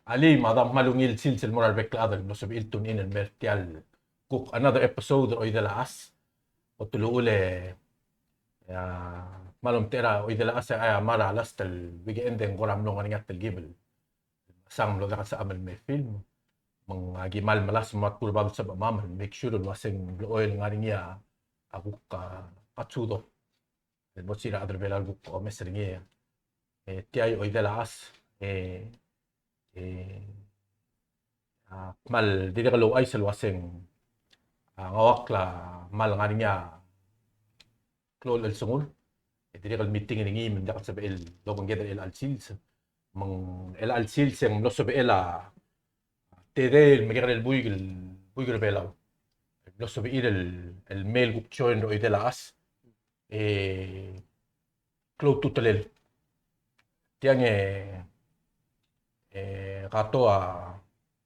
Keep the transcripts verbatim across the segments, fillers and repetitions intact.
Alii, me a dam kmal ungil sils el mo er a rebek el chad el mlo sebechir el tune in el mer tia el kuk another episode er a Oidel a Chas. Kot el uchul e, a, kmal omtechei er a Oidel a Chas e a mera el last el weekend e ng kora mlo ngar er ngii a telkib el sang el mlo diak el sebecham el me film. Me ng, a, ki kmal melasem me a tmuu er bab el sebechemam el make sure el uaseng ng blechoel ngar er ngii a kuk, a, katsudo el bo lsiseb er a rechad er a Belau el kuk omes er ngii. E tia a Oidel a Chas, e, e, a, kmal dirrek el ouchais el uaseng, a, ng uaisei a kmal ngar er ngii a klou el chelsengul, e dirrek el meeting er ngii me ng diak el sebechel el obengked er chelecha el sils. Me ng chelecha el sils e ng mlo sebechel a tedei el mekekerei el buik el, buik er a Belau el mlo sebechir el, el mei el kuk join er a Oidel a Chas. E klou a ultutelel. Tiang e, e kato a,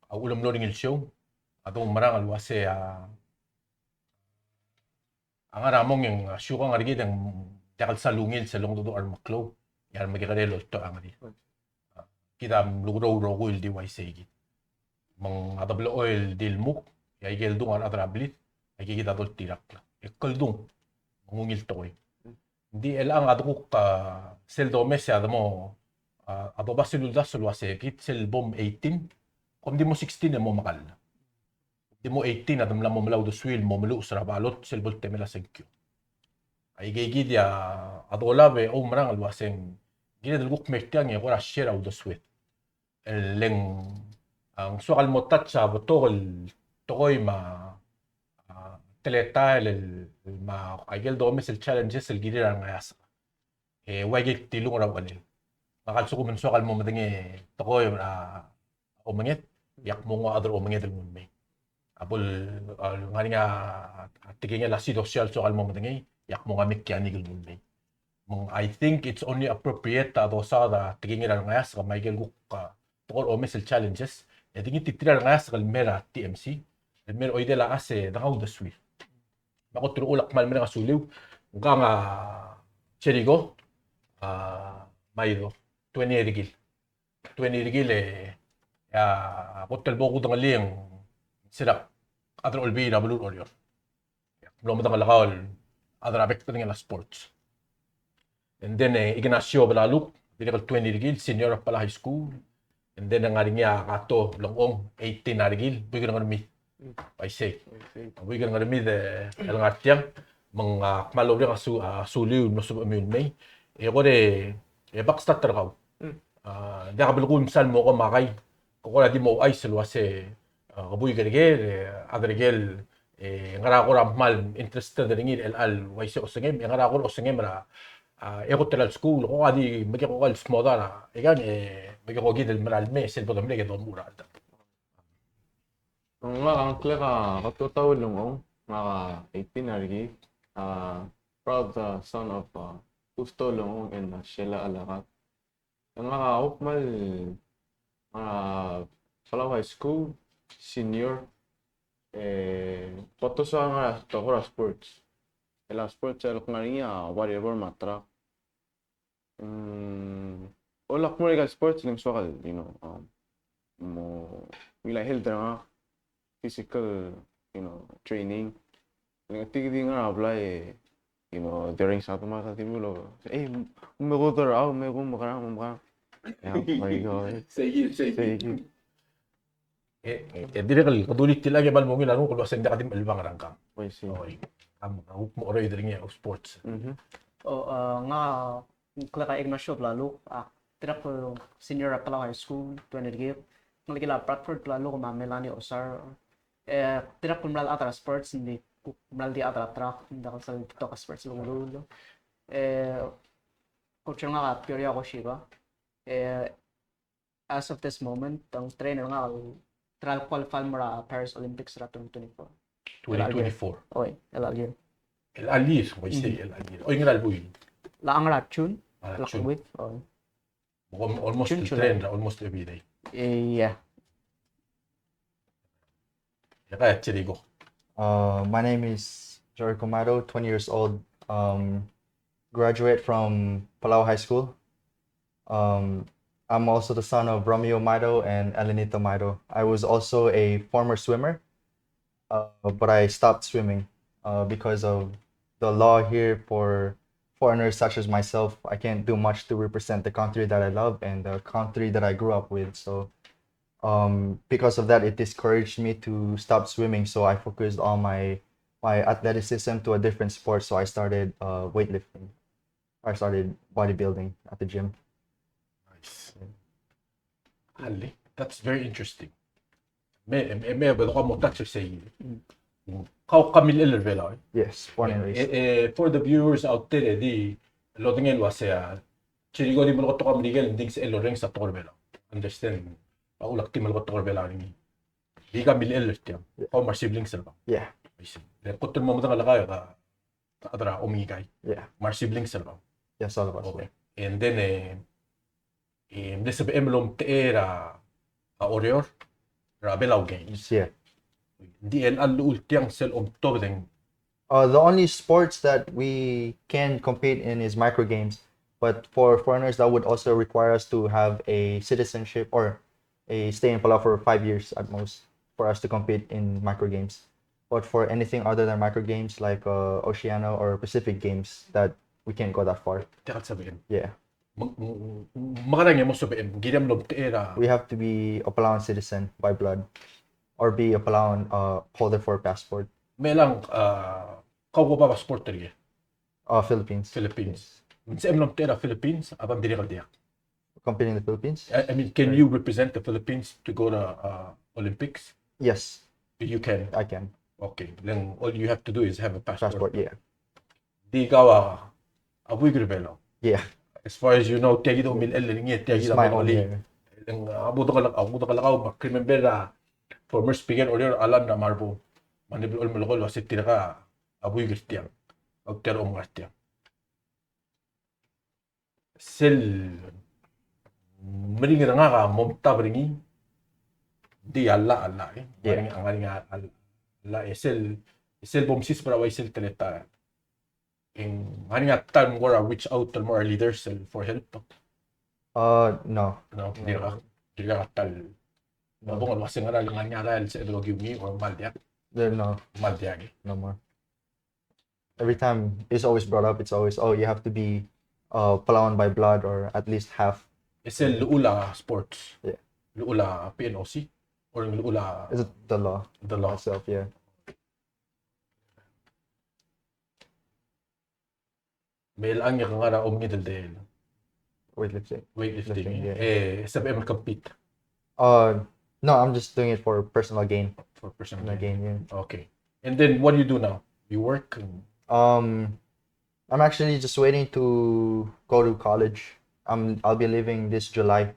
a uchul me mlo er ngii el show, a doumerang el uasei a, a ngar er a mong e ng, a siukang er kid e ng diak el sal ungil sel ongedecheduch el meklou, e a remekekerei el oltoch a ngerir. Kid a mlukerreu el rokui el di uaisei kid. Me ng a deblechoel di lmuk, e aike el dung a rechad er a blid, aike kid a doltirakl. E kldung, me ng ungil tekoi. Ng di chelechang a dekuk, a, sel domes e a demo, a, a doba sel uldasu el uasei kid sel bo m eighteen, kom di mo sixteen e mo mekall. Di mo eighteen a de mla mo melai a uldesuir el mo meluches er a ballot sel bo el temel a sengkio. Aike kid a dolab e oumerang el uaseng kired el kuk mer tiang e kora share a uldesued. E le ng, a, ng soak el mo touch a betok el tekoi me a, a, teletael el, el me a, aike el domes el challenges el kirir a rengeasek. E ua ikel tilung er a uchelel. Ngak a lsekum ng soak el mo medengei tekoi er a omenged, e ak mo nguu a chad er a omenged el nguu el mei. A bo el, a, ngar er ngii a tekingel a sidosia el soak el mo medengei, e ak mo nguu a mechanic el nguu el mei. Me ng, I think it's only appropriate a dosaod a tekingel a rengeasek me aike el kuk, a, tekoi er a omes el challenges, e di ngii di tir a rengeasek el mer a TMC, el mer a Oidel a Chas e de ngodech a suir. Me a kot el uchul e ak kmal mereng a suliu, ngkang a Jericho, a, Maido, Twenty Rikil. Twenty Rikil e, a, kot el bo kudengelii e ng sel chad er a Olbiil er a beluu er Oreor. Mlo medengei el kau el chad er a bek el tekingel a sports. And then, e, Ignacio Belaluk, dirrek el Twenty Rikil, senior er a Palau High School. And then, e ng ngar er ngii a Kato Lengchong, eighteen a Rikil, buik er a Ngermid. Uaisei. Uaisei. Buik er a Ngermid, e, el ngar tiang, me ng, a, kmal oureng a su-, a, suliu el mlo sebechemiu el mei. E kora, e, backstat er kau. Mm. A, diak belkul me sal mo ko me a kai, ke kora di mo ouchais el uasei, a, ke buik er ker, e, a chad er ker, e, ngera kora kmal interested er ngii er chelecha el uaisei osengem, e ngera kora osengem er a, a, e kot er a skuul, ko a di mekeko el smodar a, e kang, e, mekeko kid el mera el mei, sel bo domerek e domuchel er a. Ngak a ngklek a Katotau Lengchong, ngak a eighteen a rekik, a proud, a, son of, a, Tusto Lengchong and, a, Sheila Alakat. Ngak a kuk kmal, a, Palau High School, senior, e, potoso a ngar er a tekoi er a sports. El a sports el kuk ngar er ngii a volleyball me a track. Mm, olak mo er aika el sports, le ng soak el, you know, um, mo, ungil a health er ngak, physical, you know, training. Le ng tirke di ngar er a blai, you know, during summer, sa di mlo, e, me ko dor au, me ko mekerang, mekerang. Ya, me ko, e. Sei kid, sei kid. Sei kid. E, e, e dirrek el kede ultirakl e kmal mo ungil a renguk el uasei ng diak di mechelebangel er ngkang. Oi, sei. Oi. Am, a kuk mo cheroid er ngii a sports. Mhm. O, a, ngak a ngklek a Ignacio Blaluk, a, dirrek el senior er a Palau High School, twenty rekik. Ngelekel a Bradford Blaluk me a Melanie Osar. E, dirrek el mla el chad er a sports, ng di kuk mla el di chad er a track, ng diak el sal betok a sports el ukeruul. E, coach er ngak a Peoria Koshiba. E, as of this moment, ng trainer ngak el try el qualify el mo er a Paris Olympics er a twenty twenty-four. Twenty twenty-four. Oi, el year. El year, oi, sei, el year. Oi, ngera el buil? Lechang er a June. Ah, June. Oi. Almost train, almost every day. Yeah. Uh, my name is Jory Comado, twenty years old, um, graduate from Palau High School. Um, I'm also the son of Romeo Maido and Elenita Maido. I was also a former swimmer, uh, but I stopped swimming, uh, because of the law here for foreigners such as myself. I can't do much to represent the country that I love and the country that I grew up with. So, um, because of that, it discouraged me to stop swimming. So I focused all my, my athleticism to a different sport. So I started, uh, weightlifting. I started bodybuilding at the gym. Nice. Ali, that's very interesting. Me, me, me, me, kau mo touch er sei. Kau, kau milechell er Belau, e? Yes, born and raised. E, e, for the viewers out there, e di lodengei el uasei a, se di kau di meleketok a Merikel, ng di ng sebechel el orrenges a tekoi er Belau. Understand? A uchul ak di meleketok er Belau er ngii. Di kau milechell er tiang. Yeah. Kau me a re siblings er kau? Yeah. I see. Le kot el mo medengei a kau e ka, a chad er a omengikai. Yeah. Me a re siblings er kau? Yes, all of us. Okay. Yeah. And then, e, e, mle sebechem el omtechei er a, a Oreor er a Belau Games. Yeah. Ng di el llechul tiang sel omtobed e ng Uh, the only sports that we can compete in is micro games, but for foreigners, that would also require us to have a citizenship or a stay in Palau for five years at most for us to compete in micro games. But for anything other than micro games, like, uh, Oceania or Pacific Games, that we can't go that far. Tia el sebechem. Yeah. Me, me, me, mekerang e mo sebechem, kirem el omtechei er a. We have to be a Palauan citizen by blood or be a Palauan, uh, holder for a passport. Me chelechang, uh, kau ko bab a sport er ngii? Uh, Philippines. Philippines. Yes. Me ng sebechem el omtechei er a Philippines a bam dirrek el diak? Compete in the Philippines? I, I mean, can you represent the Philippines to go to, uh, Olympics? Yes. You can? I can. Okay. Then all you have to do is have a passport. Passport, yeah. Di kau a, a buik er Belau. Yeah. As far as you know, tia kid a milechell er ngii, tia kid a. It's my own, yeah. Ng, a, a bo dengel, a bo dengel kau, me ak remember a former speaker er a Oreor, Alan Ramarbo. Me ng blechoel el melekoi el uasei tirka a buik er tiang. A tia el omngar tiang. Sel meringel er ngak a momtab er ngii, di a llach, a llach, e. Yeah. Ngar er ngii, ngar er ngii a llach, e sel, sel bo msiseb er a uaisei el teletael. E ng ngar er ngii a taem el mo er a reach out el mo er a leaders el for help? Uh, no. No, no. Dirkak, dirkak a ta el. No. Bo el uasei ng ngar er ngii a rael el sebeched el okiu ngii or kmal diak? There, no. Kmal diak, e. No more. Every time it's always brought up, it's always, "Oh, you have to be, uh, Palauan by blood or at least half." E sel llechul a sports? Yeah. Llechul a P N O C? Or llechul a. Is it the law? The law itself, yeah. Me chelechang e ke ngar er a omengit el de weightlifting. Weightlifting. Weightlifting, yeah. E sebechem el compete? Uh, no, I'm just doing it for personal gain. For personal gain. Personal gain, yeah. Okay. And then what do you do now? You work? Um, I'm actually just waiting to go to college. I'm, I'll be leaving this July.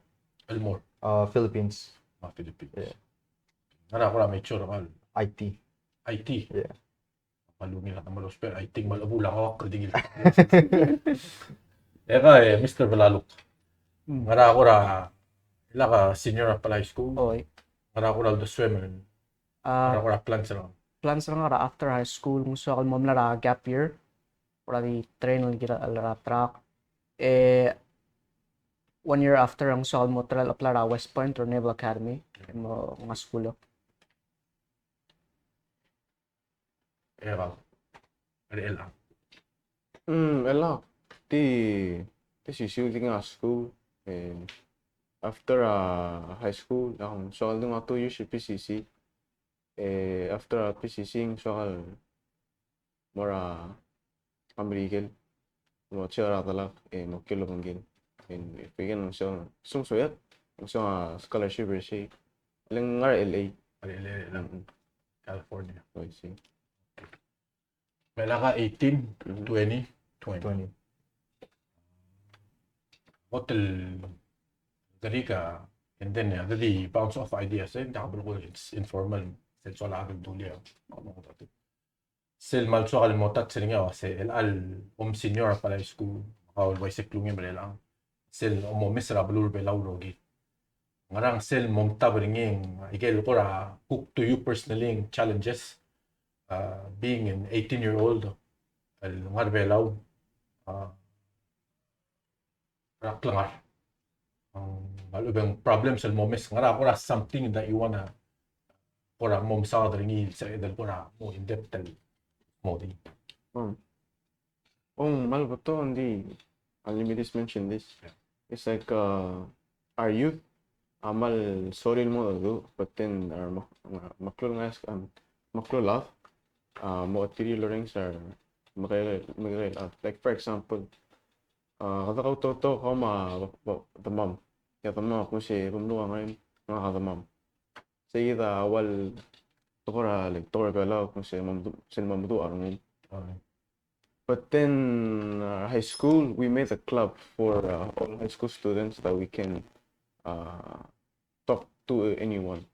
El mo er? Uh, Philippines. Ah, Philippines. Yeah. Ngera kora major er kau? I T. I T? Yeah. Kmal ungil a kmal ousbech, I think kmal chebuul a kau a kldingil. E ka, e, Mister Belaluk. Hmm. Ngera kora, lak a senior er a Palau High School. Oi. Ngera kora uldesuem. Ah, ngera kora plans er kau? Plans er ngak er a after high school, ng soak el mo mla er a gap year. Kora di train el kirel er a track. E, one year after, ng soak el mo try el apply er a West Point or Naval Academy. Mo ngar er a school. E kau? Are chelechang? Mm, chelechang. Di, di sisiu el di ngar er a school. E, after, a, high school, ng soak el di ngar er a two years er a P C C. E, after a P C C, ng soak el mo er a Merikel. Mo check er a delak, e mo kiei el obengkel. E, e bekin ng soak, ng soak a scholarship er sei. Le ng ngar er a L A. Ngar er a L A, mm, California. I see. Me lak a eighteen, mhm, twenty, twenty. Twenty. Kot el kerik a, and then, a, di bounce off ideas, e, ng diak bo el kuk informal, sel soal a chad el dulii a. Sel kmal soak el mo touch er ngii a uasei, el, el om senior er a Palau High School, kau el uaisei klungem er chelechang. Sel mo omes er a beluu er a Belau el rokir. Ngerang sel momtab er ngii, aike el kora kuk to you personally, challenges, uh, being an eighteen year old, el ngar er a Belau, uh, er a klengar. Ng, a lechub e ng problems el mo mes, ngera kora something that you wanna kora mo mesaod er ngii, se el kora mo in depth el mo di. Hmm. Oh, kmal betok, ng di, uh, let me just mention this. Yeah. It's like, uh, our youth a kmal sorir el mo dedu, but then our mak-, mak-, meklou el ngas-, um, meklou el chad, uh, mo deteriorate er a mekekerei, mekekerei el chad. Like, for example, uh, kede kautoketok kau me a, me a demam. E a demam a kmo se, "Bo mluut er ngii, ngak a demam." Sei kid a ua el tekoi er a, like, tekoi er a Belau, kmo se, "Mo medu-, sel mo meduch a rengum." Okay. But then, uh, high school, we made a club for, uh, all high school students that we can, uh, talk to anyone.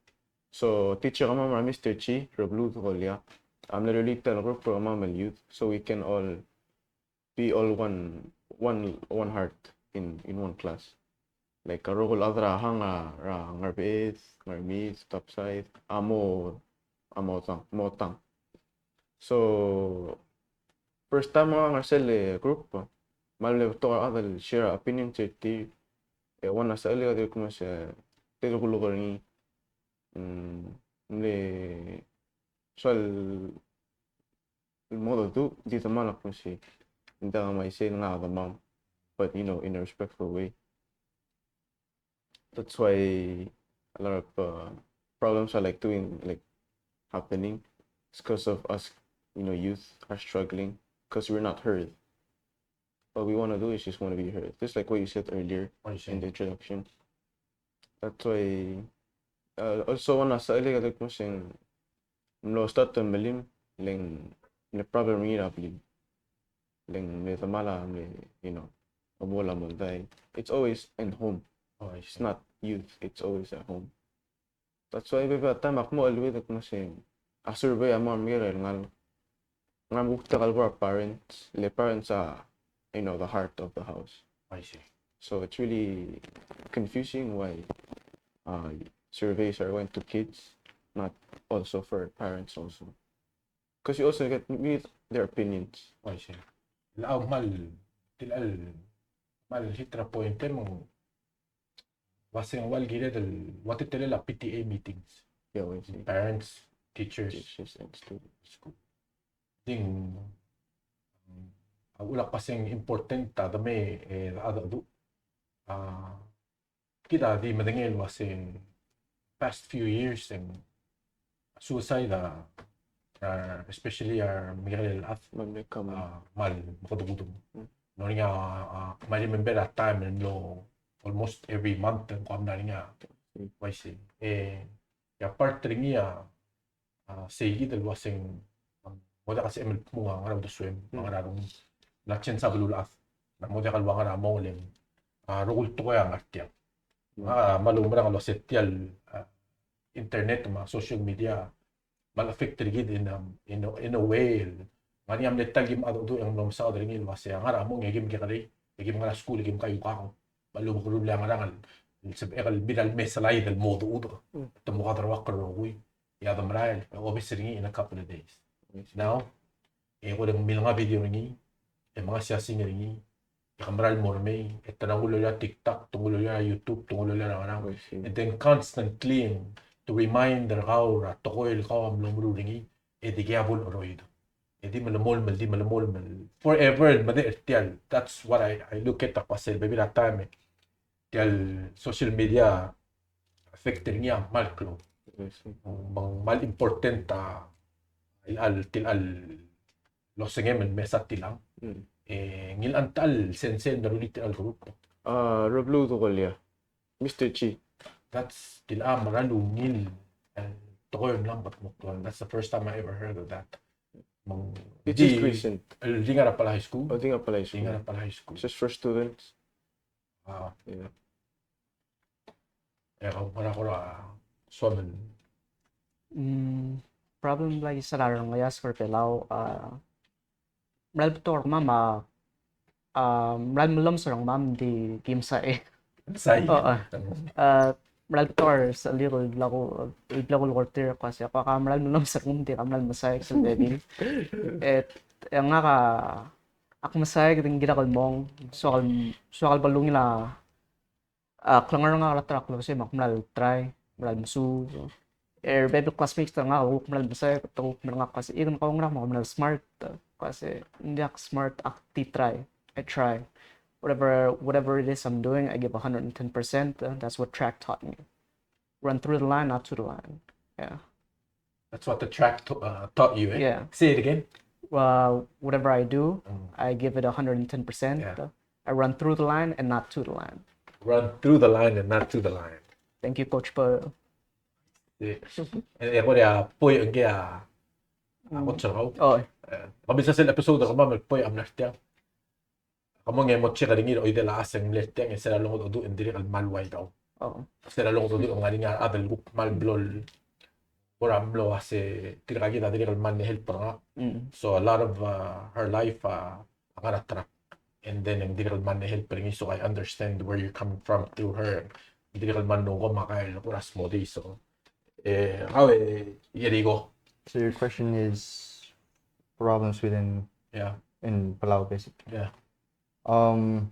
So, teacher er kemam er a Mister Chi, Rebluud Kolia, a mle rullii tia el group er kemam el youth, so we can all be all one, one, one heart in, in one class. Like, a rokui el chad er a hang er a, er a Ngarbeched, Ngarmid, Topside, a mo, a mo tang, mo tang. So, first time a ngar er sel, eh, group, me a le betok a rechad el share opinion er tir, e ua a sel, e dirk kmo se, te rokui el kora ngii, mm, mle soal el mo dedu, di demal a kmo se, "Ng diak a uaisei, ngak a demam," but, you know, in a respectful way. That's why a lot of, uh, problems are, like, doing, like, happening. It's 'cause of us, you know, youth are struggling 'cause we're not heard. What we wanna do is just wanna be heard. Just like what you said earlier in the introduction. That's why, uh, also ua a sel, e dirk kmo se ng mlo start el melim, le ng, le problem er ngii er a blim. Le ng mle demal a mle, you know, a bo el mo die. It's always in home. Oh, I see. It's not youth, it's always at home. That's why bebil el taem ak mo eluid el kmo se a survey a mo er a Merikel el ngar, ngar er a kuk tia el bo er a parents, le parents are, you know, the heart of the house. I see. So it's really confusing why, uh, surveys are going to kids, not also for parents also. 'Cause you also get, need their opinions. I see. Lau mal, til al, mal hit er a point e mo Uaseng ua el kired el ua teletelel a P T A meetings. Yeah, we see. Parents, teachers, teachers and students. School. Ng di, mm, a uchul a kmo uaseng important a demei e, a, a, a, kid a di medengei el uaseng past few years e ng suicide a, a, especially a Merikel el chad, a, kmal mekedukudung. Mm. Ng di, a, a, I remember a time el mlo almost every month e ng kora mla er ngii a, mm, uaisei. E, e a part er ngii a, a, sei kid el uaseng, a, ng mo diak a sebechem el kmo ng ngar er a uldesuem, mm, ngar er a rengum. Ng change a beluulechad. Ng mo diak el ua ngar er a mong e le ng, a, rokui el tekoi a ngar tiang. Mm. A, me a oumerang el uasei tia el, a, internet me a social media, me a le affect er kid in a, in a, in a way el ngar er ngii a mle ta el kim mengedecheduch e ng mlo mesaod er ngii el uasei a ngar er a mong e kim kekerei, e kim ngar er a skuul, e kim kaiukang. Me a lebo keruul e a ngerang el sebechek el mei er a le mei e selaid el mo dechudech. Mm. Te mo kaderuakl el rokui. E a de merael, e obes er ngii in a couple of days. Yes. Now, e kora ng milenga a video er ngii, e menga a siasing er ngii, e ke merael el mo remei, e te nguu el loia er a TikTok, te nguu el loia er a YouTube, te nguu el loia er a ngerang. I see. And then constantly to remind er kau er a tekoi el kau a mlo meruul er ngii, e dikea bo el cheroid. E di melemolem el, di melemolem el forever el medechel er tia el. That's what I, I look at a kmo uasei bebil er a taem e tia el social media affect er ngii a kmal klou. Yes. Me ng kmal important a, a, a, tia el osengem el mesa tiang. Mm. E ngii a ta el sensei el meruul tia el group. A, Rebluud Kolia. Mister Chi. That's tia el mera el ungil, e, tekoi el mla mo, that's the first time I ever heard of that. Me ng, it's just recent. Di, el di ngar er a Palau High School. Oh, di ngar er a Palau High School. Di ngar er a Palau High School. Just for students. Ah. Yeah. E kau, kora, kora soam el. Mm, problem like you said, a rengmias er a Belau, a, mera el betok er kemam a, a, mera el mellomes er kemam di ki msa e. Msa e. O, a. A, mera el betok er sel, el bla ku, el bla ku el kora tir el kmo uasei, kau a mera el mellomes er kemam di ka mera el msa e sel bebil. E, e ngak a, ak msa e kede ng kired el mong, soak el, soak el bo lungil a, A, klengar er ngak a ta er a klebesei me ak mla try, mla mesuub. E rebebil classmates er ngak a kuk mla mesei, te kuk mla ngak kase, "Iken, kau ngerang me kau mla smart?" Kase, "Ng diak smart, ak di try. I try. Whatever, whatever it is I'm doing, I give a hundred and ten percent. Uh, that's what track taught me. Run through the line, not to the line." Yeah. That's what the track t- uh, taught you, eh? Yeah. Say it again. Uh, whatever I do, Mm. I give it a hundred and ten percent. Yeah. Uh, I run through the line and not to the line. Run through the line and not to the line. Thank you, Coach Paul. E, e kora poi engke a, a, Coach Rau. Oh, E, kemiu sel episode er kemam el poi a mla er tiang. Kemam e mo check er ngii er oidel a chais e ng mle er tiang, e se er a longedecheduch e ng dirrek el kmal uaikau. oh. Se er a longedecheduch e ng ngar er ngii a rechad el kuk kmal blo el kora mlo a se tirka kid a dirrek el kmal help er ngak. Mm. So a lot of uh, her life uh, a ngar er a track. And then ng dirrek el kmal help er ngii, so I understand where you're coming from through her. Ng dirrek el kmal oukom a kael kora smodii, so. E, how e, Yerigo. So your question is problems within Yeah. in Palau, basically. Yeah. Um,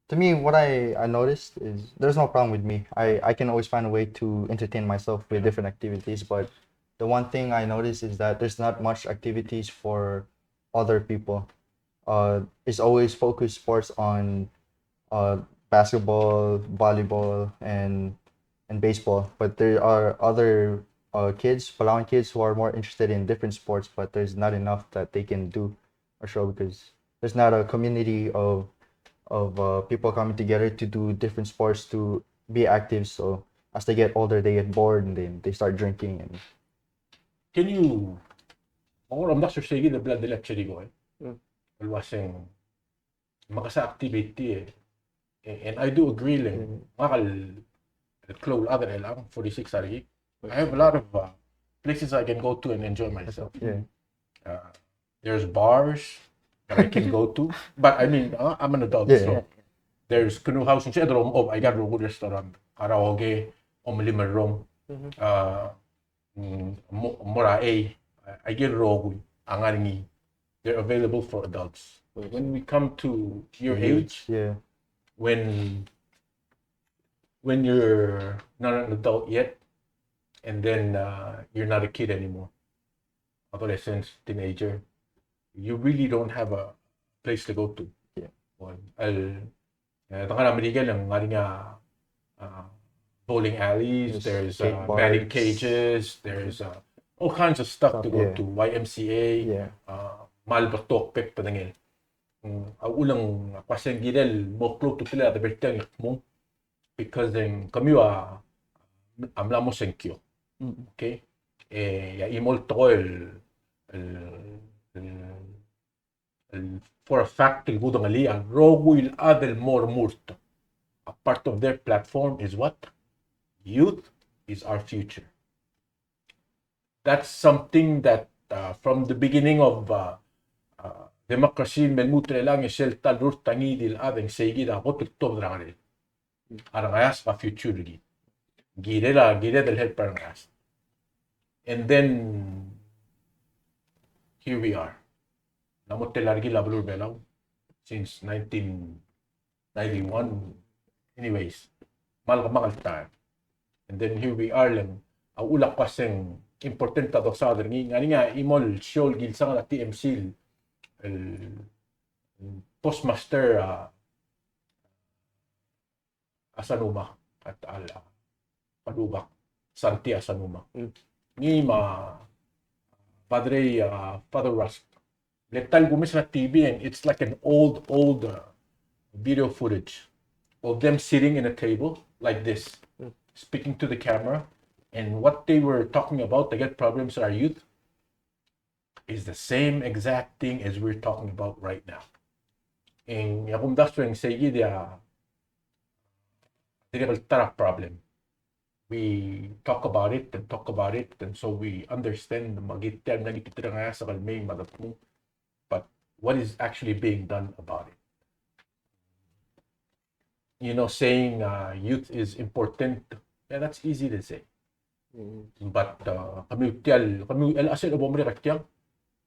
to me, what I, I noticed is there's no problem with me. I, I can always find a way to entertain myself with different activities, but the one thing I noticed is that there's not much activities for other people. Uh, it's always focused sports on uh, basketball, volleyball, and and baseball. But there are other uh, kids, Palauan kids, who are more interested in different sports, but there's not enough that they can do or show because there's not a community of of uh, people coming together to do different sports to be active. So as they get older, they get bored and then they start drinking. And Can you, ako er a omdasu er sei kid el bla dela Cherigo, eh? Mm. El uaseng, makesai activity, eh. And I do agree, le ng, ngak el klou el chad er chelechang, forty-six a rekik. I have a lot of uh, places I can go to and enjoy myself. Yeah. Uh, there's bars that I can go to, but I mean, uh, I'm an adult, Yeah. So there's Canoe House, and oh, I got a good restaurant, karaoke, Omelim el Rong, uh, mm, mo- mo er a A, I get rokui a ngar er ngii. They're available for adults. But when we come to your age, Yeah. when when you're not an adult yet, and then uh, you're not a kid anymore, adolescent, teenager, you really don't have a place to go to. Yeah. Well, el, eh, te ngar er a Merikel e ng ngar er ngii a uh, bowling alleys, There's there's skate uh, batting parks. Cages, there's uh, all kinds of stuff to go Yeah. to, Y M C A, Yeah. uh, kmal betok bek el bedengel. Mm, a uchul e ng, a kuk uaseng kirel mo klou a ultutelel a debo er tiang el kmung, because e ng kemiu a, a mla mo sengkio. Mm. Okay? E, a chimo el tekoi el, el, el, el, for a fact, el kudengelii a rokui el chad el mo remurt. A part of their platform is what? Youth is our future. That's something that uh, from the beginning of uh, uh, democracy, me lmuut er chelechang e sel ta el rurt a ngii di el chad e ng sei kid a kot el tuobed er a ngerel. A rengeasek a future er kid. Kired a, kired el help a rengeasek. And then here we are. Ng mo tela er kid a beluu er a Belau since nineteen ninety-one. Anyways, kmal kemanget el taem. And then here we are, le ng, a uchul a kuk uaseng important a dosaod er ngii, ng ngar er ngii a chimo el show el kilsang er a T M C el, el postmaster a Asanuma, at al, a, Padubak, Santi Asanuma. Mm. Ngii me a Padre, uh, Father Rusk. Le ta el kumes er a T V and it's like an old, old uh, video footage of them sitting in a table like this, Mm. speaking to the camera. And what they were talking about, they get problems in our youth, is the same exact thing as we're talking about right now. E ng, a kumdasu e ng sei kid a dirrek el ta er a problem. We talk about it and talk about it, and so we understand me kid tia el mla ngii di tir a rengeasek el mei me a dmu. But what is actually being done about it? You know, saying uh, youth is important, yeah, that's easy to say. But uh, kemiu tia el, kemiu el chelsel a bo merek er tiang,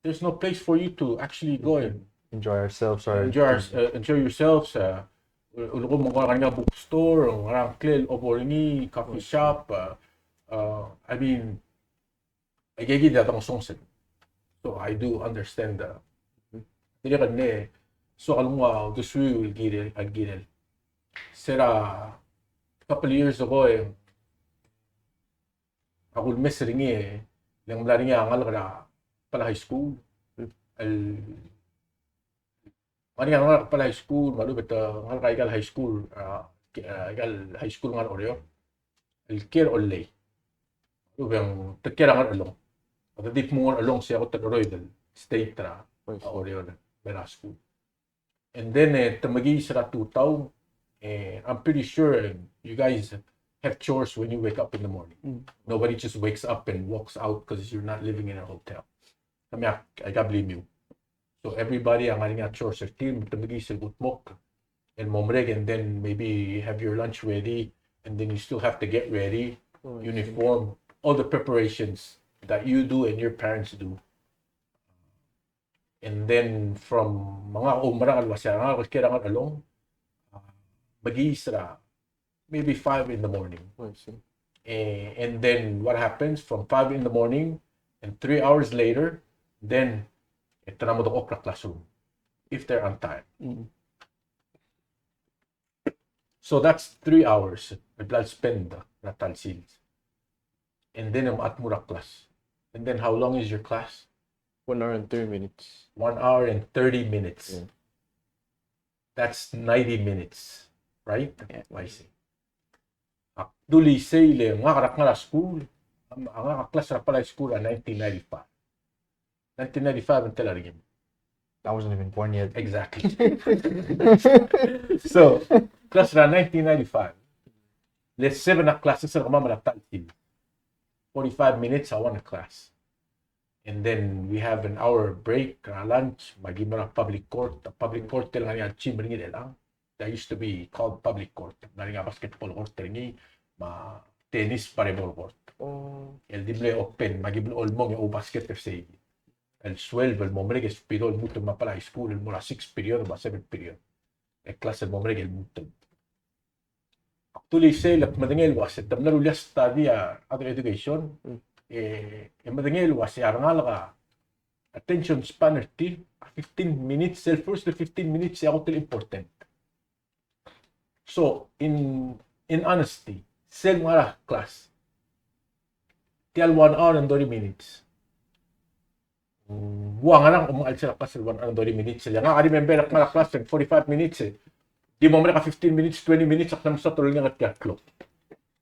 there's no place for you to actually go and Enjoy ourselves or enjoy, our, uh, enjoy yourselves. Uh, Ulekum ng ngar er ngii a bookstore, ng ngar er ngii a ngklel, obo er ngii, coffee shop, uh, uh, I mean, aika kid a dengesonges. So I do understand the, dirrek el ne, so a lenguu a uldesuiu el kirel, el kirel. Se er a couple years ago, e ak ulemes er ngii, e le ng mla er ngii a ngalek er a Palau High School. El ngar er ngii a ngalek er a Palau High School, me a lechub e te ngalek er aika el high school, a, aika el high school el ngar er a Oreor. El kiei er a Ollei. Lechub e ng te kiei er a Ngerchelong. A te di kmo Ngerchelong, se a kot el cheroid el state er a, a Oreor, me er a school. And then, e, te mekiis er a tutau, e, I'm pretty sure, e, you guys have chores when you wake up in the morning. Nobody just wakes up and walks out because you're not living in a hotel. I mean, I, I gotta blame you. So everybody a ngar er ngii a chores er tir, te mekiis el kudmokl, el mo merek, and then maybe have your lunch ready, and then you still have to get ready, uniform, all the preparations that you do and your parents do. And then from, me ngak a oumerang el uasei a ngalek el kiei er a Ngerchelong, a, mekiis er a maybe five in the morning. I see. A, and then what happens from five in the morning and three hours later, then e te mla mo dengchokl er a classroom if they're on time. So that's three hours el bla el spend er a ta el sils. And then e mo dmu er a class. And then how long is your class? One hour and thirty minutes. One hour and thirty minutes. Yeah. That's ninety minutes, right? Yeah. I see. Ak dulii sei le ngak er a ngar er a school, a ngak a class er a Palau High School er a nineteen ninety-five. Nineteen ninety-five, ng tela er ngii? I wasn't even born yet. Exactly. So, class er a nineteen ninety-five. Le seven a classes er kemam er a ta el sils. Forty-five minutes a one class. And then we have an hour break, er a lunch, me aki mo er a public court. A public court el ngar er ngii a gym er ngii er chelechang. That used to be called public court. Ngar er ngii a basketball court er ngii, me a tennis, volleyball court. Oh. El di mle open, me aki mle olmong e oubasket er sei. El suelb el mo merek e spidol el lmuut el mo er a Palau High School, el mo er a six period, me a seven period. El class el mo merek el lmuut. Ak dulii sei le ak medengei el uasei, te mla rullii a study er a other education, e, e medengei el uasei a rengalek a attention span er tir, a fifteen minutes, el first fifteen minutes, e a kot el important. So, in, in honesty, sel ngar er a class, tia el one hour and thirty minutes. Ua ngerang, um, a chelsel a class el one hour and thirty minutes. Le ngak a remember ak ngar er a class el forty-five minutes, e. Di mo merek a fifteen minutes, twenty minutes, ak mla mo start el ngii a clock.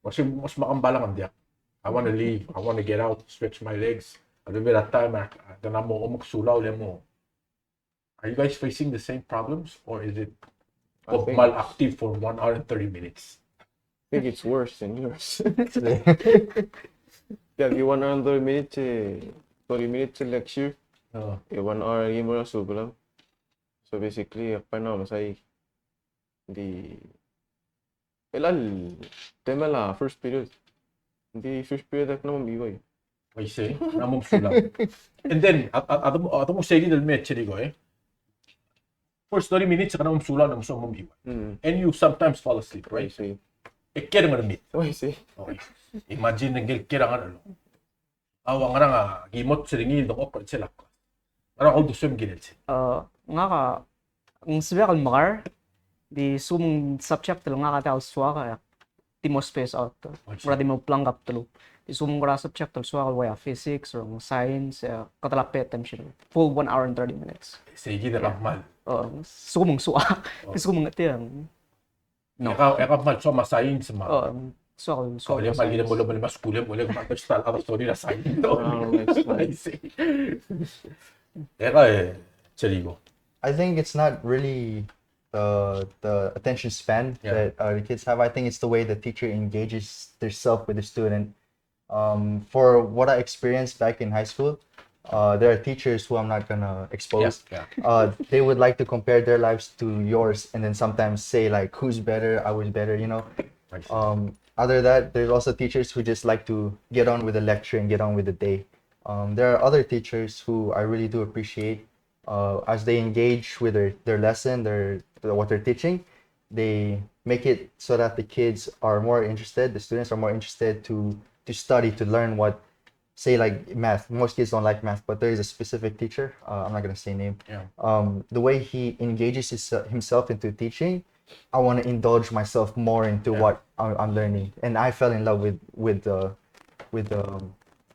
Mo se, mo se mekem balang ng diak. I wanna leave. I wanna get out, stretch my legs. A little bit of time, ak, ak, ng mo, mo sulau le mo. Are you guys facing the same problems, or is it, I think, kmal active for one hour and thirty minutes? I think it's worse than yours. Yeah, di one hour and thirty minutes, e, thirty minutes el lecture. Oh. E one hour el mo er a subelam. So basically, ak pa na masai di el, el temel a first period. Ng di first period ak mla mo meiuai. Uaisei, ng mla mo mesulang. And then, a, a, a, a, a, a, First thirty minutes, ak mla mo mesulang, ng mla mo meiuai. Mm. And you sometimes fall asleep, right? Uaisei. E kiei er a Ngermid. Uaisei. Okay. Imagine, ng kiei er a Ngerchelong. A ua ngerang a, ki mo er ngii el dengchokl er sel a class. Ngerang a uldesuem el kirel sel? A, ngak a, ng sebechek el mekar, di sekum ng subject el ngak a diak el soak, e, di mo space out. Uaisei. Kora di mo blank a bdeluk. Di sekum ng kora subject el soak el ua physics or science, e, kede mla pay attention. Full one hour and thirty minutes. Sei kid a kmal. O, sekum ng soak. O. Di sekum ng tiang. No. E ka, e ka kmal soam a science me a. O, soak, soak. Kau le kmal kid a mo, mo, mo skuul e, mo le kmal best a other story er a science. O, next one. I see. E ka, e, Cherigo. I think it's not really the, the attention span, yeah, that, uh, the kids have. I think it's the way the teacher engages herself with the student. Um, for what I experienced back in high school, uh, there are teachers who I'm not gonna expose. Yeah, yeah. Uh, they would like to compare their lives to yours and then sometimes say, like, "Who's better? I was better," you know? I see. Um, other than that, there's also teachers who just like to get on with the lecture and get on with the day. Um, there are other teachers who I really do appreciate, uh, as they engage with their, their lesson, their, their, what they're teaching, they make it so that the kids are more interested, the students are more interested to to study, to learn what, say, like, math. Most kids don't like math, but there is a specific teacher. Uh, I'm not gonna say name. Yeah. Um, the way he engages his, uh, himself into teaching, I want to indulge myself more into Yeah. what I'm, I'm learning, and I fell in love with with the with the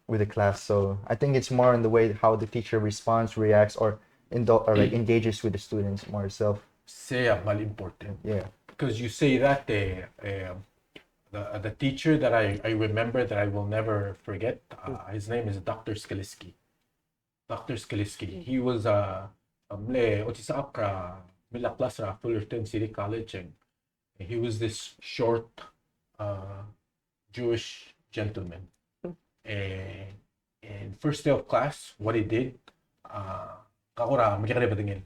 with the class. So I think it's more in the way how the teacher responds, reacts, or indul- or like engages with the students more itself. Sei a kmal important. Yeah. Because you say that, uh, uh, the, the teacher that I, I remember that I will never forget, uh, his name is Doctor Skaliski. Doctor Skaliski. He was a, a mle, otis a kra, mle class er a Fullerton City College, and he was this short, uh, Jewish gentleman. And, and first day of class, what he did, uh, ka kora mekekerei a bedengel.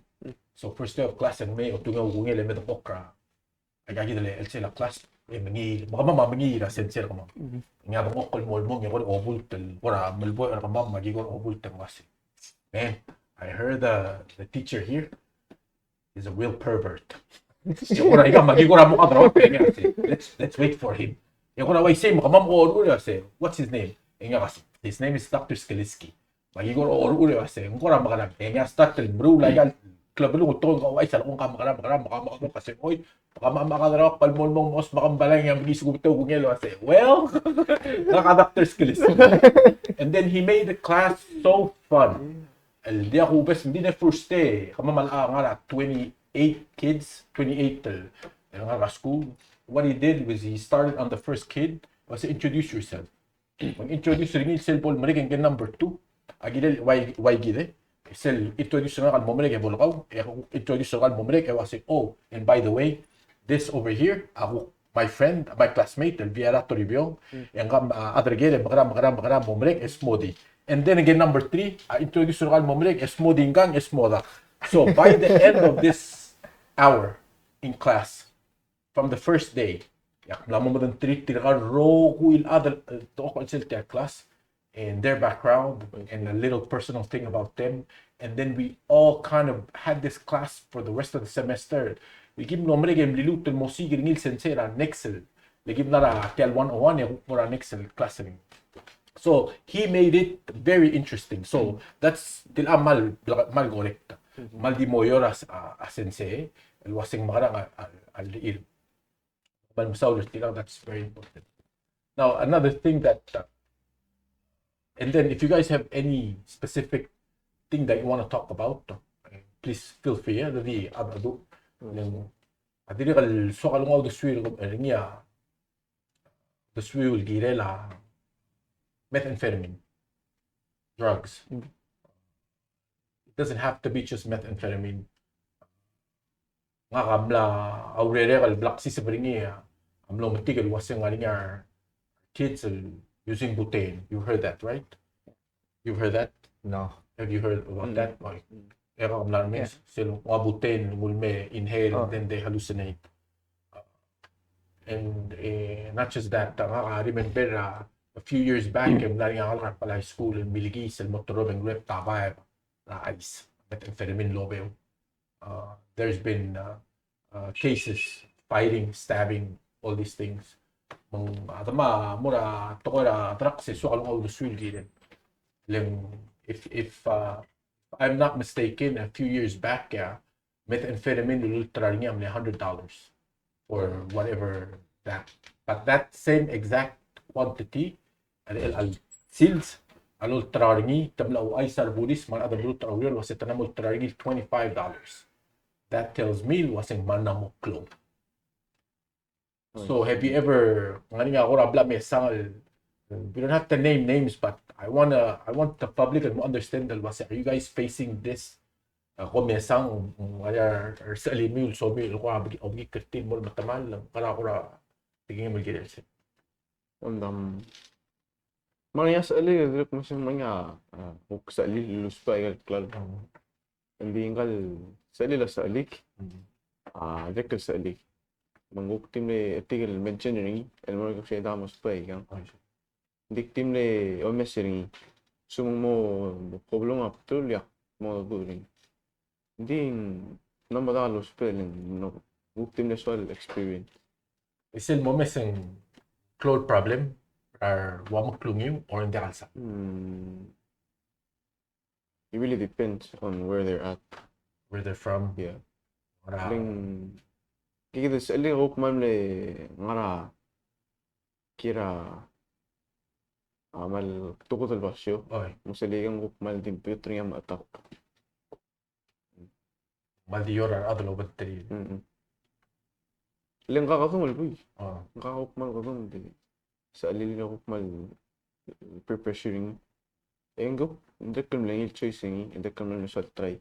So first day of class, e ng mei, otungel a kungel, e me dengchokl er a, aika kid el chelsel a class, e mengiil, me kemam a mengiil er a sensei er kemam. Ng mla dengchokl el mo el mong, e kora obult el, kora meleboi er kemam, me aki kora obult el uase, "Man, I heard the, the teacher here is a real pervert." E kora aika me aki kora mo kadraut, e ng uase, "Let's, let's wait for him." E kora uaisei, me kemam a oruul e uase, "What's his name?" E ng uase, "His name is Doctor Skaliski." Me aki kora oruul e uase, ng kora mekerang. E ng start el meruul aika el klebelung, e te kuk ouchais a lekong, ka mekerang, mekerang, mekerang, mekerang, ka se, "Oi, me kemam a kadraut el mo el mong, mos me kemam a balang, e ng mekesukubeteu a kungel el uase, 'Well, ngak a Doctor Skaliski.'" And then he made the class so fun. El diak kubes, ng di the first day, kemam a ngar er a twenty-eight kids, twenty-eight el, el ngar er a school. What he did was he started on the first kid, was, "Introduce yourself." Me ng introduce er ngii el sel bo lemerek e ng number two. A kirel, uai, uai kid e. Sel introduce er ngak el mo merek e bo lekau, e introduce er ngak el mo merek e uase, "Oh, and by the way, this over here, a kuk my friend, my classmate, el Viera Toribiong, e ngkam, uh, a derker e mekerang, mekerang, mekerang, mo merek e smodii." And then again, number three, a introduce er ngak el mo merek e smodii ngkang e smodak. So by the end of this hour in class, from the first day, e ak mla mo medengei tirka el rokui el chad el, eh, tekoi el sel tia el class, and their background, and a little personal thing about them. And then we all kind of had this class for the rest of the semester. Me ki mlo merek e mliluut el mo siik er ngii el sensei er a next el, le ki mla er a tia el one oh one, e kuk mo er a next el class er ngii. So he made it very interesting. So that's, tia el kmal, kmal correct. Kmal di mo oureor a, a, a sensei el uase ng mekerang a, a, a, el But I'm sorry, you know, that's very important. Now, another thing that, uh, and then if you guys have any specific thing that you want to talk about, uh, please feel free. Eh, di, a, a, do, ng, a dirrek el soak el nguu a uldesuir er ngii a, uldesuir el kirel a methamphetamine, drugs. It doesn't have to be just methamphetamine. Ngak a mla, a urerek el bla ksiseb er ngii a mlo metik el uase ng ngar er ngii a kids el using butane. You've heard that, right? You've heard that? No. Have you heard about that? Like, e kuk mla er ngii, sel nguu a butane, nguu el me inhale, and then they hallucinate. And, eh, not just that, ngak a remember, uh, a few years back, e ng mla er ngii a ngalek er a Palau High School el milekoi sel mo terobeng rep tabai er a ice, methamphetamine el obeu. Uh, there's been, uh, uh, cases, fighting, stabbing, all these things. Me ng, a, te mo er a tekoi er a drugs e soak el nguu a uldesuir el kirel. Le ng, if, if, uh, I'm not mistaken, a few years back, yeah, methamphetamine el ulterau er ngii a mle hundred dollars or whatever that. But that same exact quantity, el, el, el sils, a lolterau er ngii, te mla ouchais a rebulis me a rechad el meruul er a ureor el uase te mla mo olterau er ngii el twenty-five dollars. That tells me el uase ng mla mo klou. So have you ever, ng ngar er ngii a kora bla mesang el, we don't have to name names, but I wanna, I want the public to understand el uase, are you guys facing this? A, ko mesang, mm, a, a, a, sel email, so email, ko a bek, a bek kertin mo metemall, kora, kora, tingin mo kirel se. Omdam. Me ng ngar er ngii a sechelik, dirrek el kmo se ng ngar er ngii a, a, kuk sechelik el lousbech a ikel klalo. Ng di ngka el sechelik a sechelik. A, dirrek el sechelik. Me ng kuk di mle, e, tirke el mention er ngii, el mo er ngii a kuk se damos bai, kang. Ng di kuk di mle omes er ngii. Sel mo, mo kobelong a bdelul e ak mo dmu er ngii. Ng di ng mla mo dmu a lousbech el ng, ng Ng kuk di mle soal experience. Is el momes e ng klou el problem er a ua meklungiu or ng diak el sal? Hmm. It really depends on where they're at. Where they're from. Yeah. Ngera. Ng, kid a sel kuk kmal mle ngar er a, kid a, a, kmal tekoi el basio. Oi. Me sel kuk kmal di mpiot er ngii a mechetak. Kmal di oureor a rechad el obengterir. Mm-mm. Le ngak a kedung el buil. Ah. Ngak a kuk kmal kedung di sel kuk kmal peer pressure er ngii. E ng kuk, ng dirrek el mle ngii el choice er ngii, e ng dirrek el mle soal try.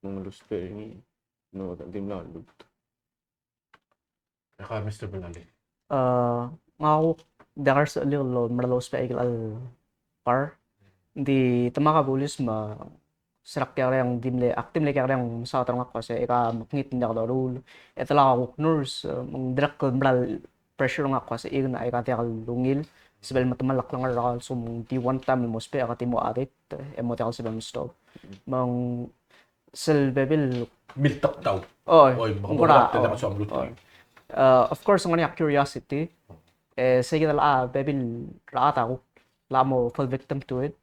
Me ng lousbech er ngii, ng dimlak lluut. E ka, Mister Belali. A, ngak a kuk diak el sebechir el mera el ousbech aike el par. Ng di te mla ka bulis me se er a kekerei e ng di mle, ak di mle kekerei e ng mesaod er ngak el uase e ka mekngit, ng diak doruul, e te lak a kuk nurse, e, me ng dirrek el mera el pressure er ngak el uase e ng, e ka diak lungil, sebechel el metemall a klengar er a, so me ng di one time el mo ousbech e ka di mo addict, e mo diak el sebechel el stop. Me ng sel bebil miltektau. Oi, oi, me ng kora, kora, oi, oi. Uh, of course, ng ngar er ngii a curiosity. E, se kid a bebil er a chad a kuk, lak mo fall victim to it.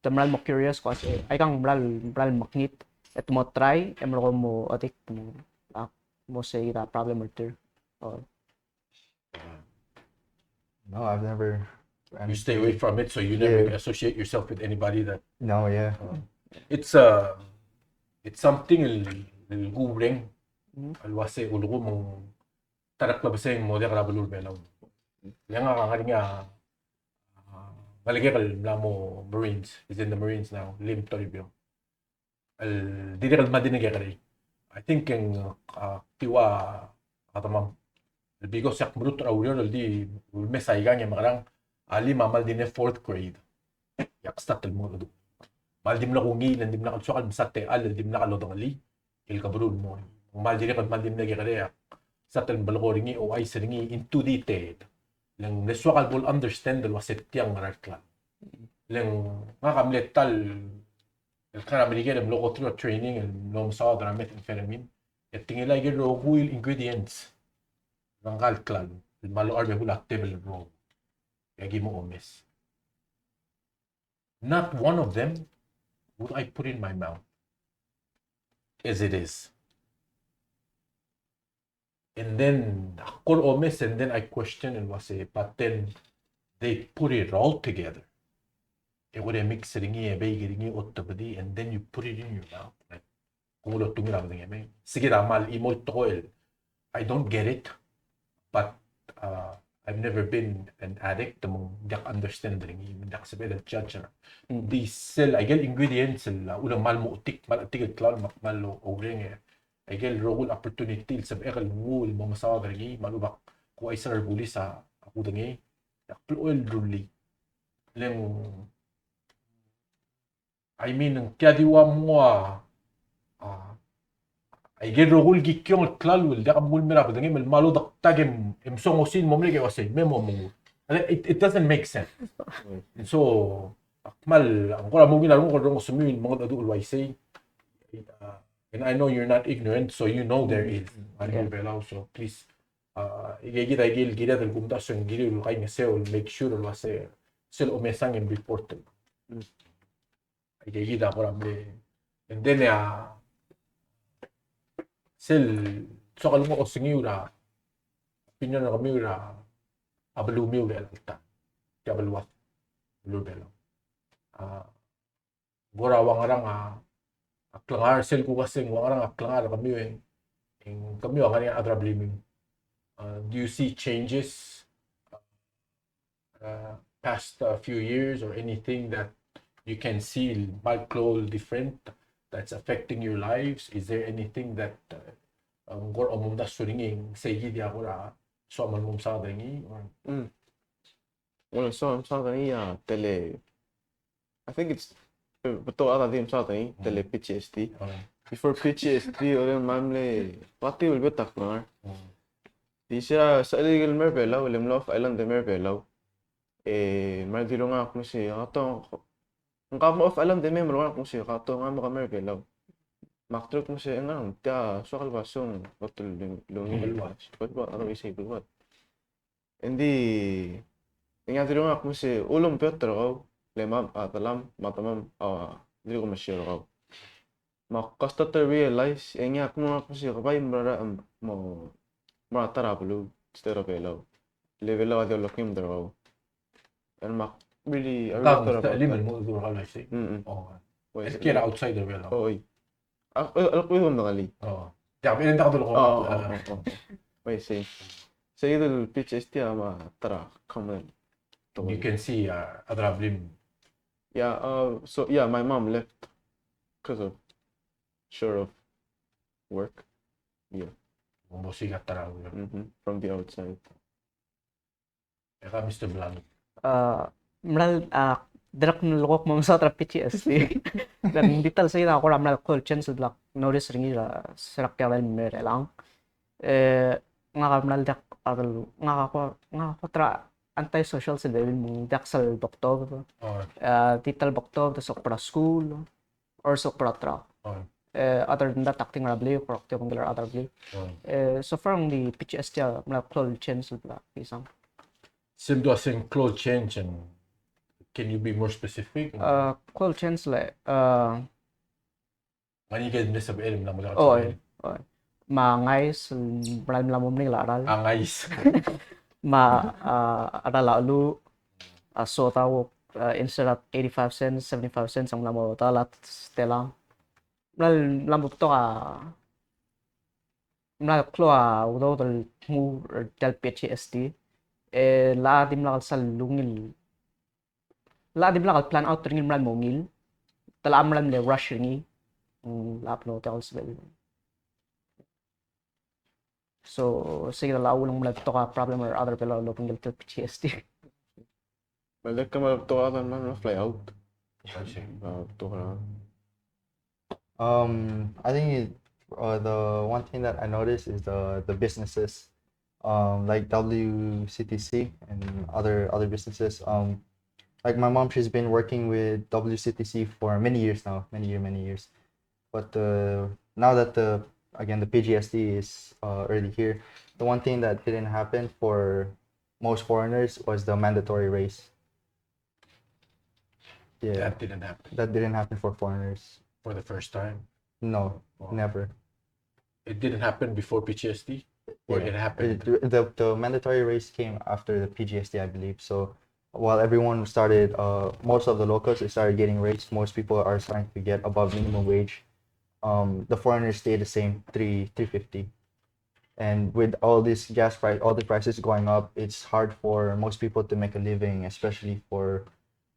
Te mera el mo curious el uase, aikang mera el, mera el mekngit. E te mo try, e merekong mo addict, mo, a, mo se kid a problem er tir. Oi. No, I've never. You stay away from it, so you never, yeah, associate yourself with anybody that. No, yeah. Uh, it's, uh, it's something el, el kuureng, mm, el uase ulekum ng ta er a klebesei e ng mo diak er a beluu er a Belau. Le ngak a ngar er ngii a, a, ngelekek el mla mo Marines, is in the Marines now, Lim Toribiong. El dirrek el kmal di mle kekerei. I think e ng, a, kdi ua a demam. El because e ak merutech er a ureor el di ulemes aikang e mekerang, a Lim a kmal di mle fourth grade. E ak start el mengedecheduch. Kmal di mle kungil, e ng dimlak el soak el mesa techall el dimlak lodengelii el keberul el mo. Kmal dirrek el kmal di mle kekerei, e ak start el melekoi er ngii, ouchais er ngii into detail. Le ng mle soak el bo el understand el uase tiang ngera el klalo. Le ng ngak a mle ta el el kar a Merikel el mlo go through a training el mlo mesaod er a methamphetamine. E te ngilai aike el rokui el ingredients er ngka el klalo el mlo er a bebul a tebel el rokui. E aki mo omes. Not one of them would I put in my mouth as it is. And then, ak kora omes, and then I question el uase, but then they put it all together. E kora mix er ngii, e bake er ngii, otobedii, and then you put it in your mouth. Like, kung lo tungil a bedengem. Se kid a kmal chimo el tekoi el, I don't get it, but, uh, I've never been an addict, me ng diak understand er ngii, me ng diak sebeched el judge er ngii. Mm. Di sel, aike el ingredients el, uh, ulemal mo otik, kmal otik el klalo, me ak kmal oureng e aike el rokui el opportunity el sebechek el nguu el mo mesaod er ngii, me a lechub e ak ouchais er a rebulis a kudengei, e ak blechoel el rullii. Le ng, I mean, ng tia di ua mo a, a, aike el rokui el kikiong el klalo el diak a menguu el mei er a bedengem el mlo dektak e msong osiik el mo mle ke uasei, me mo mengur. It, it doesn't make sense. And so, ak kmal, ng kora mo ungil a renguk el rengosemiu el mengedecheduch el uaisei. Uh, and I know you're not ignorant, so you know there is. Mm, mm, mm. Yeah. Belau, so please, uh, aike kid a ikel kired el kumdasu e ng kirir el kaingeseu el make sure el uase sel omesang e ng report. Mm. Aike kid a kora mle. And then, uh, sel soak el nguu a osengiu er a opinion er kemiu er a belumiu el ta. Tia beluad. Beluu er a Belau. A, ng kora ua ngerang a, a klengar, sel kuk uaseng ua ngerang a klengar er kemiu e ng, e ng kemiu a ngar er ngii a chad er a belimiu. Uh, do you see changes, uh, past, uh, few years or anything that you can see el kmal klou el different that's affecting your lives? Is there anything that, uh, ng kora omdasu er ngii, sei kid a kora soam el mo mesaod er ngii, or? Mm. Well, so I'm sorry, yeah, tele. I think it's, uh, betok a di I'm sorry, tele P T S D. Oh. Before P T S D, ore ng mle, pati ul betak ngar. Oh. Di se a, sel ikel mei er a Belau, le mlo off island e mei er a Belau. E, me a dirrek el ngak me se, kato, ngak mo off island e mei, me ngak me se, kato, ngak me ke mei er a Belau. Me ak dirrek el kmo se, e ng ngar er ngii, tia soak el basong, kot el lung, lung, belbat, belbat, otherwise belbat. Engdi, e ng diak dirrek el kmo se, ulum beot er kau, le mam, a, delam, me a demam, a, dirrek el mesiou er kau. Me ak start to realize, e ng diak mo kmo se, ke bai mera, mo, mera ta er a beluu, instead of Belau. Le Belau a di olekngem er kau. And me ak really, I really thought about that. Mm, mm. Oh. Wait, healthcare outside er Belau. Oh, oi. A, a, a, a, a, a, oh. Yeah, but then that will go up. Oh, oh, oh, oh. Wait, see. Sei el P T S D a mo ta er a common. You can see, uh, a problem. Yeah, uh, so, yeah, my mom left 'cause of, sure of work. Yeah. Mo siik a ta er a, mm-hmm, from the outside. E ka, Mister Blanc. A, mera el, a, dirrek el kuk mo mesaod er a P T S D. Ng di ta el sei a kora mera el klou el change el bla knotice er ngii er a, se er a tia el mei er chelechang. E, ngak a mera el diak a del, ngak a ko, ngak a ko ta er a antisocial sel bebil me ng diak sel bektobed. Oh. E, di ta el bektobed, soak er a school. Or soak er a track. Oh. E, other than that, acting er a bliu, or acting er a other bliu. Oh. E, so far ng di P T S D a mla klou el change el bla, isang. Sel dua sel klou el change, and can you be more specific? E, klou el change le, e, ngii a di ke mle sebechel el mla mo, oh, change. Oi. Me a ngais, mera el mla mo meringel a cheral. A ngais. Me a, a cheral a cheluch, a soda, a, instead of eighty-five cents, seventy-five cents, a mla mo ta el Stella. Mla, mla mo betok a, mla klou a udoud el dmu er tia el P T S D. E, le dimlak el sal ungil. Le dimlak el plan out er ngii el mla mo ungil. Te le mla mle rush er ngii. Mm, le mlo tia el sebechel. So, sei a uchul me ng mla betok a problem er a rechad er a Belau el obengkel tia el P T S D. Me le ke mla betok a rechad el mla fly out. I see. A, betok a. Um, I think it, uh, the one thing that I noticed is the, the businesses, um, like W C T C and other, other businesses. Um, like my mom, she's been working with W C T C for many years now, many year, many years. But, uh, now that the, again, the P G S D is, uh, already here, the one thing that didn't happen for most foreigners was the mandatory raise. Yeah. That didn't happen. That didn't happen for foreigners. For the first time? No, never. It didn't happen before P G S D? Or it happened? It, the, the mandatory raise came after the P G S D, I believe. So while everyone started, uh, most of the locals, they started getting raised. Most people are starting to get above minimum wage. Um, the foreigners stay the same, three, three fifty. And with all this gas price, all the prices going up, it's hard for most people to make a living, especially for,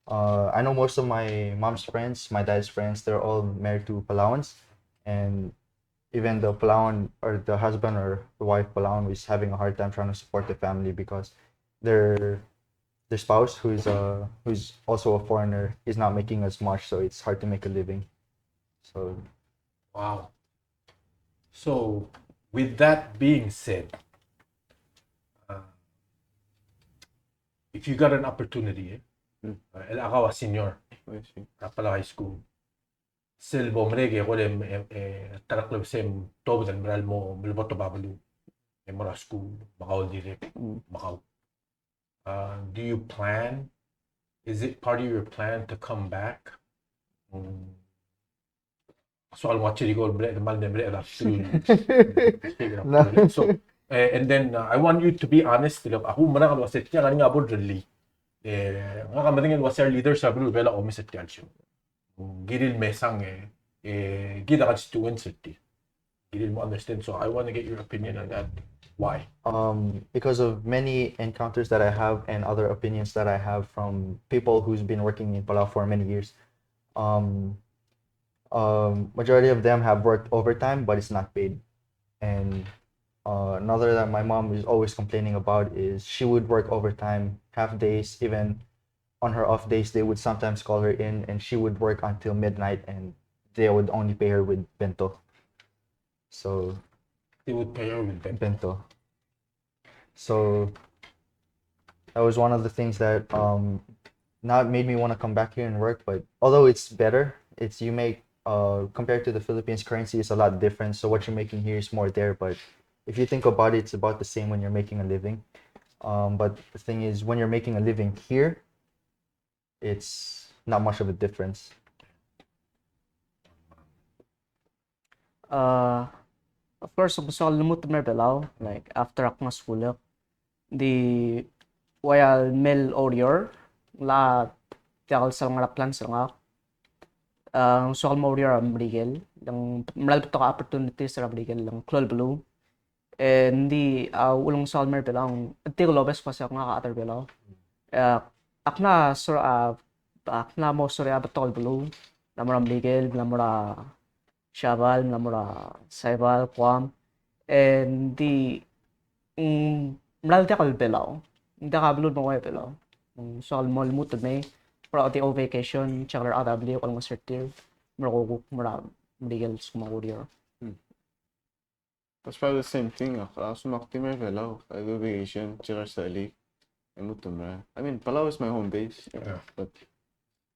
uh, I know most of my mom's friends, my dad's friends, they're all married to Palauans. And even the Palauan, or the husband or the wife Palauan, is having a hard time trying to support the family because their, their spouse, who's, uh, who's also a foreigner, is not making as much, so it's hard to make a living. So. Wow. So, with that being said, uh, if you got an opportunity, eh, el kau a senior er a Palau High School, sel bo merek e kora, e, e, ta er a klebesei e tobed el mera el mo, mo lebo er a beluu, e mo er a skuul, me kau el dirrek, me kau. Uh, do you plan? Is it part of your plan to come back? Mm. So, I'll watch it go, bre-, the man, the bre-, that's true. No. So, eh, and then, uh, I want you to be honest, like, a kumerang el uase tia ngar er ngii a bo el rellii. Eh, ngak a medengei el uase our leaders a beluu er a Belau a omes er tia el show. Kirir el mesang, eh, eh, kid a constituents er tir. Kirir el mo understand. So I want to get your opinion on that. Why? Um, because of many encounters that I have and other opinions that I have from people who's been working in Palau for many years. Um, um, majority of them have worked overtime, but it's not paid. And, uh, another that my mom is always complaining about is she would work overtime, half days, even on her off days, they would sometimes call her in, and she would work until midnight, and they would only pay her with bento. So, they would pay her with bento. Bento. So, that was one of the things that, um, not made me wanna come back here and work, but although it's better, it's, you make uh, compared to the Philippines, currency is a lot different. So what you're making here is more there. But if you think about it, it's about the same when you're making a living. Um, but the thing is, when you're making a living here, it's not much of a difference. Uh, of course, ng soal lmuut el mer a Belau, like, after ak ngar er a skuul, di ua el mei el oureor, ng diak el sel ngar er a plan sel ngak. Uh, ng soal mo oureor er a Merikel, ng mera el betok a opportunities er a Merikel, ng klou el beluu. E ng di, uh, ulengeseu el mer a Belau, ng di el obes el uase ngak a chad er a Belau. Uh, ak mla sor-, uh, ak mla mo sorir a betok el beluu, mla mo er a Merikel, mla mo er a Siabal, mla mo er a Saipan, Guam. E ng di, mm, mera el diak el Belau. Ng diak a beluu el mo ua Belau. Mm, soal mo lmuut el mei, for the vacation, check er a rechad er a blil, olengeseu er tir, me a rekuk mo er a Merikel el sekum ak oureor. That's probably the same thing. Ak, ak soak el mo er a Belau, I go vacation, check er a sechelik, e lmuut el mei. I mean, Palau is my home base, Yeah. But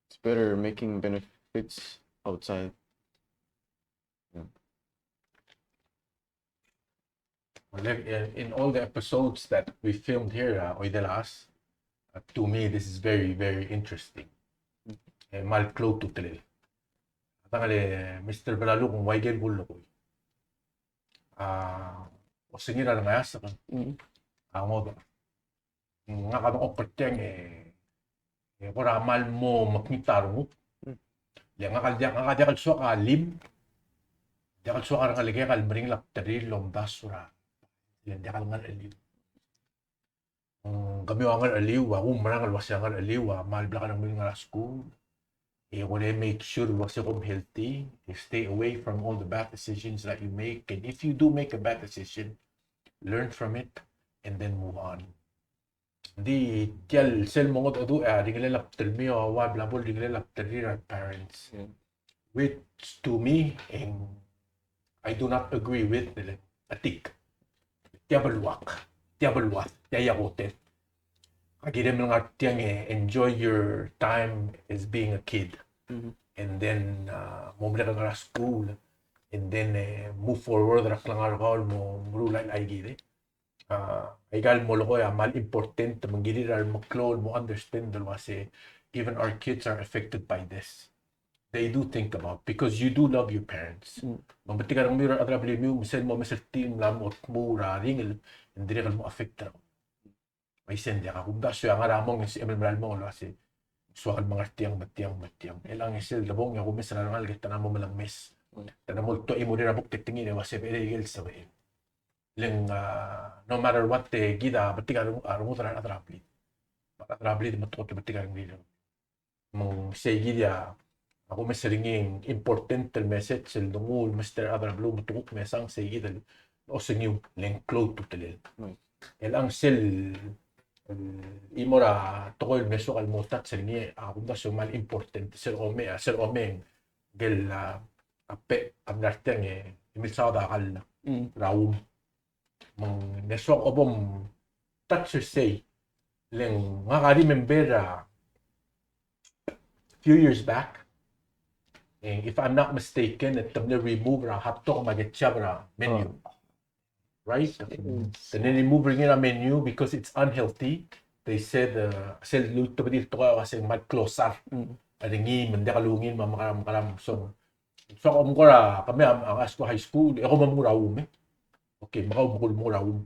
it's better making benefits outside. Yeah. Well, like, uh, in all the episodes that we filmed here, uh, Oidel a Chas, uh, to me, this is very, very interesting. E kmal klou a ultutelel. A dang le Mister Belaluk, ng ua ikel kulekoi. A, osengir a rengeasek, a ngodech. Ngak a dang oker tiang e, e kora kmal mo mekngit a renguk. Le ngak a diak, ngak a diak el soak a lim. Diak el soak a rengelekek el meringel a bdelurir el omdasu er a. Le ng diak el ngercheliu. Mm, kemiu a ngercheliu, a kumerang el uase a ngercheliu a kmal blak er a meringel a skuul. E kora make sure el uase kom healthy. You stay away from all the bad decisions that you make. And if you do make a bad decision, learn from it and then move on. Ng di tia el sel mo ngodech a, a ringelel a bdelmiu a ua bla bo el ringelel a bdelurir a parents. Which to me, e ng, I do not agree with, e le, a tik. Tia beluak, tia beluak, tia a kot el. Ak kirem el ngar tiang e enjoy your time as being a kid. And then, uh, mo merek el ngar er a skuul. And then, uh, move forward er a klengar er kau el mo meruul a llach el kid. Uh, aika el molekoi a kmal important, me ng kirir a remeklou el mo understand el uase, even our kids are affected by this. They do think about, because you do love your parents. Me ng betik a rengmiu er a rechad er a blimiu, me sel mo omes er tir el mla mo dmu er a ringel, e ng dirrek el mo affect er a. Me isei ng diak, a kumdasu e a ngar er a mong e sebechem el mera el mong el uase, soak el menga er tiang me tiang me tiang. E le ng sel debong e a kumes er a rengalek e te mla mo melengmes. Te mla mo oltochim er a buk e te ngii e uase, becherei ikel sebechel. Le ng, ah, no matter what, e kid a betik a reng-, a rengud er a rechad er a blid. A rechad er a blid me te kot el betik a rengrir. Me ng sei kid a, a kumes er ngii e ng important el message el denguu el mesterir a rechad er a beluu me te kuk mesang, sei kid el osengiu le ng klou a ultutelel. E le ng sel, el, chimo er a tekoi el me soak el mo touch er ngii, a kumdasu e ng kmal important, sel omei, sel omei ngel, ah, a bek a mla er tiang e milsaod a kall er a um. Me ng soak a bo mtouch er sei, le ng ngak a remember a few years back, e if I'm not mistaken, e te mle remove er a hot dog me a ketchup er a menu. Right? Te mle remove er ngii er a menu because it's unhealthy. They said, uh, sel lultebedii el tekoi a uase ng kmal klosar er ngii me ng diak lungil me a mekerang, mekerang. So, soak a omko er a, kemiu a, a, a high school, e kom omengur a um, e. Okay, me kau me kul omengur a um.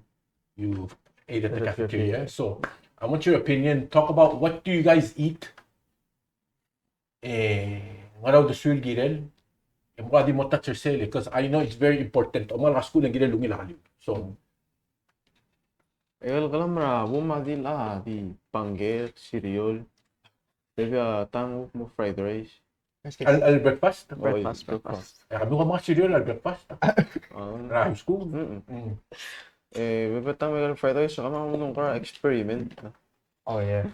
You ate at the cafeteria. So, I want your opinion. Talk about what do you guys eat? E, ngera uldesuir el kirel? E mo di mo touch er sel, because I know it's very important. Omengal a skuul e ng kirel ungil a kall. So, Aike el kelam er a um a di, a di panker, cereal. Maybe a taem mo fried rice. Al, al breakfast? Breakfast, breakfast. E kemiu kom menga cereal al breakfast? Ah. Er a high school? Mm-mm. E maybe a taem el fried rice, kemam a mo ngera experiment. Oh, yeah.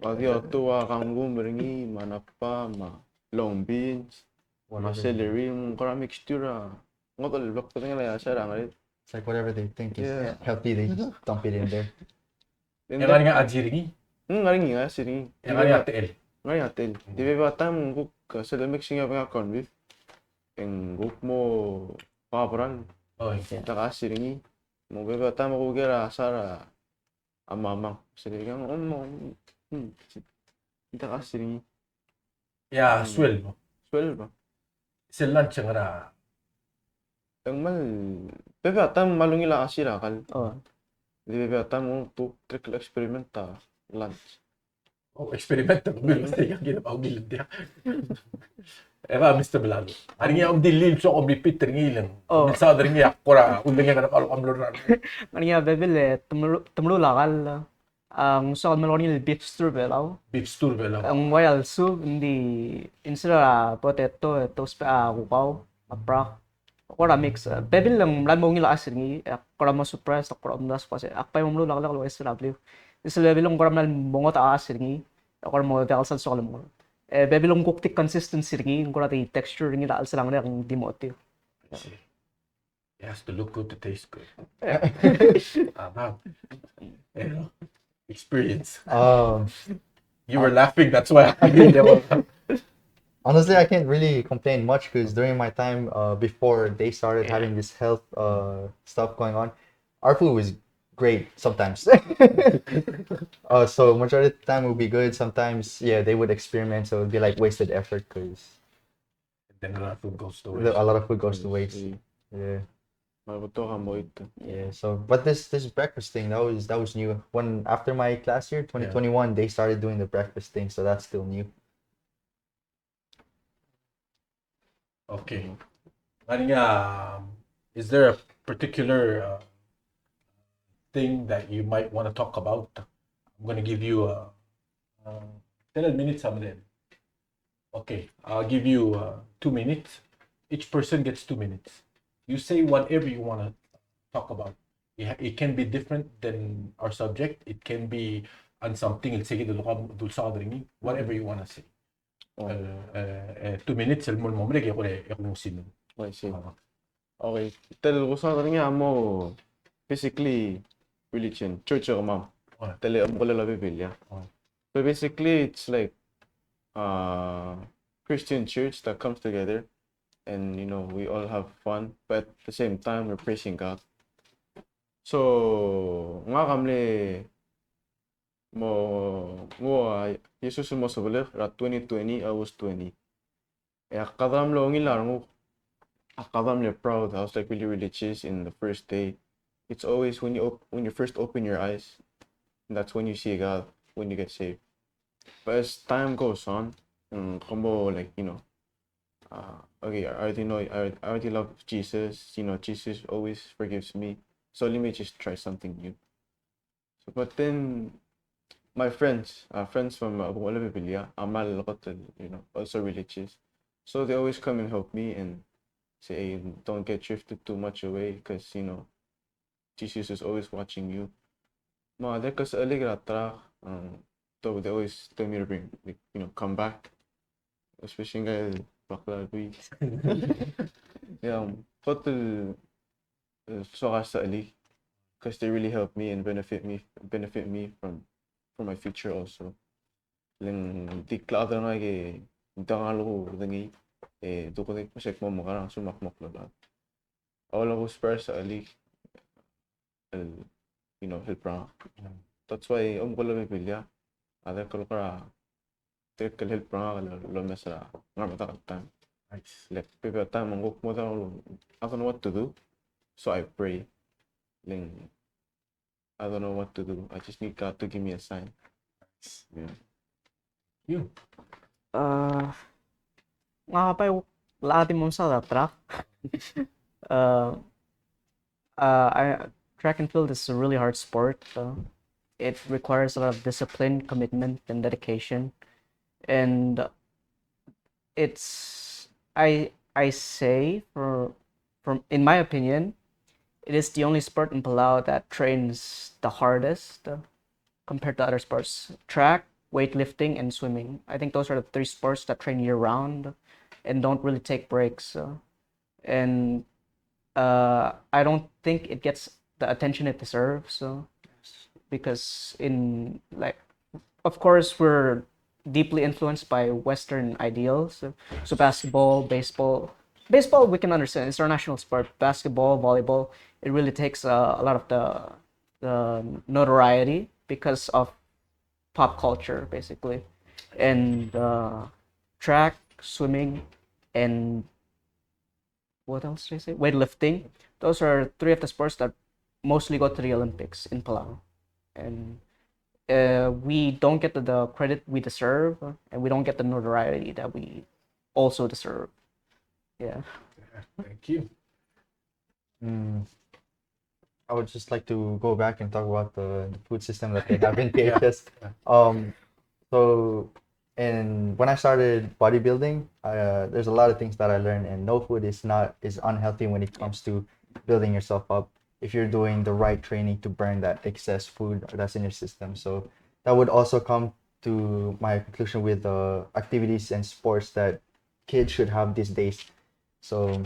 A di otu a kangkung er ngii, me a napa, me a long beans, me a celery, me ng kora mixture a. Ngodech el bla kbedengei a sera ngii. It's like whatever they think is Yeah. healthy, they just dump it in there. E ngar er ngii a chad er ngii? Hmm, ngar er ngii a chad er ngii. E ngar er ngii a techel? Ngar er ngii a techel. Di beba taem ng kuk, uh, sel mixing a bek a corned beef. e ng kuk mo kaberal. Oh, yeah. Ng diak a sel ngii. Me ng bebil a taem e kuk er a sar a mamang. Sel ngii, mm, mm, ng diak a sel ngii. Yeah, mm. Suelb. Suelb. Sel lunch e ng ngar er a? E ng kmal, bebil a taem e ng kmal ungil a chais er a kall. Oh. Di bebil a taem e ng kuk dirrek el experiment a lunch. Oh, experiment a kall, mm. Basta ikang kid a ungil er tia. E ba, Mister Belal. Ngar er ngii a omdilil, soak el repeat er ngii el ng. Oh. Milsaod er ngii a kora, uldengei er a kall, kmal mlo er a. Ngar er ngii a bebil e, te mlo, te mlo er a kall. Ng soak el melekoi er ngii el beef stew er a Belau. Beef stew er a Belau. Ng ua el soup, ng di, instead of potato, e te ousbech a kukau, a broth. Kora mix, e, bebil e ng mla mo ungil a chais er ngii, e kora mo surprise, e kora omdasu el kmo se, ak bai mo mlo lak lak el uaisei er a bliu. Di sel bebil e ng kora mla mo ngodech a chais er ngii, e kora mo diak el sal soak el mo. E bebil e ng kuk di consistency er ngii, ng kora di texture er ngii el chelsel a ngerang e ng di mo otiu. I see. It has to look good to taste good. Yeah. Uh-huh. You know, experience. Um, you were laughing, that's why I mean, they were. Honestly, I can't really complain much because during my time, uh, before they started, yeah, having this health, uh, stuff going on, our food was great sometimes. Uh, so majority of the time it would be good. Sometimes, yeah, they would experiment, so it would be like wasted effort because then a lot of food goes to waste. A lot of food goes to waste. Mm. Yeah. Mara betok a mo eat. Yeah, so, but this, this breakfast thing, that was, that was new. When, after my class year, twenty twenty-one, they started doing the breakfast thing, so that's still new. Okay. Ngar er ngii a, um, is there a particular, uh, thing that you might want to talk about? I'm gonna give you a, uh, ten minutes, I'm gonna Okay, I'll give you, uh, two minutes. Each person gets two minutes. You say whatever you wanna talk about. It ha-, it can be different than our subject. It can be on something el se kid a dulsaod er ngii, whatever you wanna say. Oh. Uh, uh, uh, two minutes el mo, mo merek e kuk, e kuk mo simu. I see. Uh-huh. Okay, tia el kusaod er ngii a mo basically religion, church er kemam. Tia el omekollel a Biblia. So basically, it's like, uh, Christian church that comes together, and, you know, we all have fun, but at the same time, we're praising God. So, ngak a mle mo, mo, uh, Jesus el mo sebelek er a twenty twenty, I was twenty. E a kede mlo ungil a renguk, a kede mle proud, I was, like, really religious in the first day. It's always when you op-, when you first open your eyes, that's when you see God, when you get saved. But as time goes on, mm, kmo, like, you know, uh, okay, I already know, I, I already love Jesus, you know, Jesus always forgives me. So let me just try something new. So, but then my friends, uh, friends from, uh, Omekollel a Biblia, a mle kot el, you know, also religious. So they always come and help me and say, "Hey, don't get drifted too much away, 'cause, you know, Jesus is always watching you." Me a dirk kesechelii er a track, um, so they always tell me to bring, like, you know, come back. Especially ngka el Bakla Luis. Yeah, um, kot el, uh, soak a sechelii, 'cause they really help me and benefit me, benefit me from, from my future also. Le ng di klechad er ngak e ng diak a lodengei, e, dodengei el kmo se kmo mekerang, se me ak mo klou el chad. A ulebus er a sechelii el, you know, help er ngak. That's why Omekollel a Biblia a dirk el kora, dirk el help er ngak el, el omes er a ngar er a medal el taem. Nice. Like, bebil a taem e ng kuk mo diak el, I don't know what to do, so I pray. Le ng I don't know what to do. I just need God to give me a sign. Yeah. You? Uh, ngak a bai, a di mo mesa a track. Uh, uh, I, track and field is a really hard sport. Uh, it requires a lot of discipline, commitment, and dedication. And it's, I, I say, for, from, in my opinion, it is the only sport in Palau that trains the hardest, uh, compared to other sports. Track, weightlifting, and swimming. I think those are the three sports that train year round and don't really take breaks. Uh, and, uh, I don't think it gets the attention it deserves. So, because in, like, of course, we're deeply influenced by Western ideals. So, so basketball, baseball, Baseball, we can understand, it's our national sport. Basketball, volleyball, it really takes uh, a lot of the the notoriety because of pop culture, basically, and uh, track, swimming, and what else did I say? Weightlifting. Those are three of the sports that mostly go to the Olympics in Palau, and uh, we don't get the, the credit we deserve, and we don't get the notoriety that we also deserve. Yeah. Yeah, thank you. Mm. I would just like to go back and talk about the, the food system that they have in K H S. Um, so, and when I started bodybuilding, uh, there's a lot of things that I learned, and no food is not is unhealthy when it comes to building yourself up. If you're doing the right training to burn that excess food that's in your system, so that would also come to my conclusion with the activities and sports that kids should have these days. So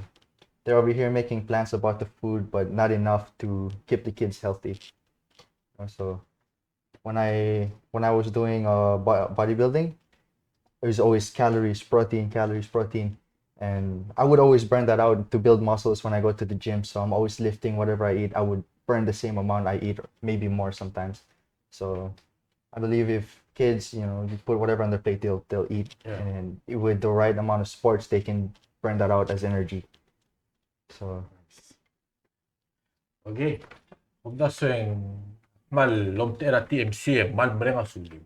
they're over here making plans about the food, but not enough to keep the kids healthy. So when I when I was doing uh, bodybuilding, it was always calories, protein, calories, protein, and I would always burn that out to build muscles when I go to the gym. So I'm always lifting whatever I eat. I would burn the same amount I eat, maybe more sometimes. So I believe if kids, you know, you put whatever on their plate, they'll they'll eat, yeah. And with the right amount of sports, they can burn that out as energy. So, okay. Omdasu e ng kmal omtechei er a T M C e kmal mereng a suliu.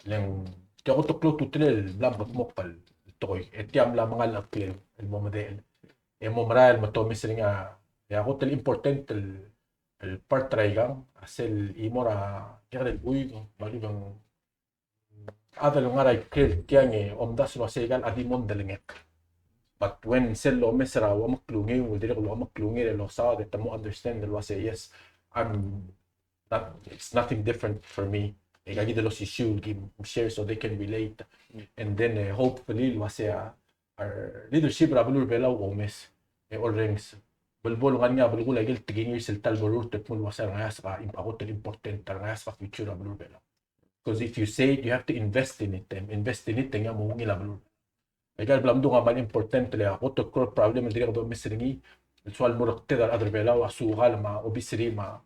Le ng tia kot el klou a ultutelel el bla mkedmokl el tekoi. E tia mla mengal a klel el mo medechel. E mo merael me te omes er ngii a, e a kot el important el el part er aikang a sel chimo er a kekerei el chuiuid me a lechub e ng chad el ngar er a ikrel tiang e omdasu el uasei aikal a di mondai el ngak. But when sel lomes er a uameklungiu, el dirrek el uameklungir el osaod e te mo understand el uasei yes, I'm not, it's nothing different for me. E aikakid el osisiu el kim share so they can relate. And then uh, hopefully el uasei a our leadership er a beluu er a Belau a omes e orrenges. Bo el bo el ngar er ngii a belkul a ikel tekingir sel ta el beluu er a tekmul el uasei a rengeasek a kot el important, a rengeasek a future er a beluu er a Belau. Because if you say it, you have to invest in it, and invest in it, e ng mo ungil a beluu. Aika el bla mdung a kmal important le a kot el klou el problem el dirrek el domes er ngii, el soal mo er a kted a rechad er a Belau, a sukal me a obesity me a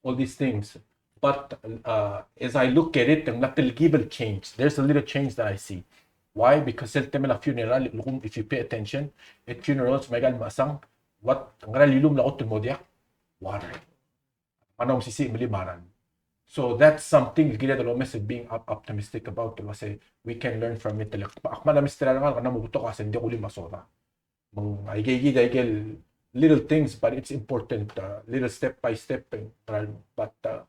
all these things. But uh, as I look at it, ng mla telkib el change. There's a little change that I see. Why? Because sel temel a funeral, if you pay attention, at funerals, me aika el mechesang, what, ngera el ilumel a kot el mo diak? Water. Me ng mesisiich el melim a ralm. So that's something el kired el omes el being op- optimistic about, el uasei we can learn from it. Ak kmal a mesterir a rengalek e ng mo betok a sendek el melim a soda. Me ng aike, aike, aike el little things, but it's important, uh, little step by step, eh, but uh,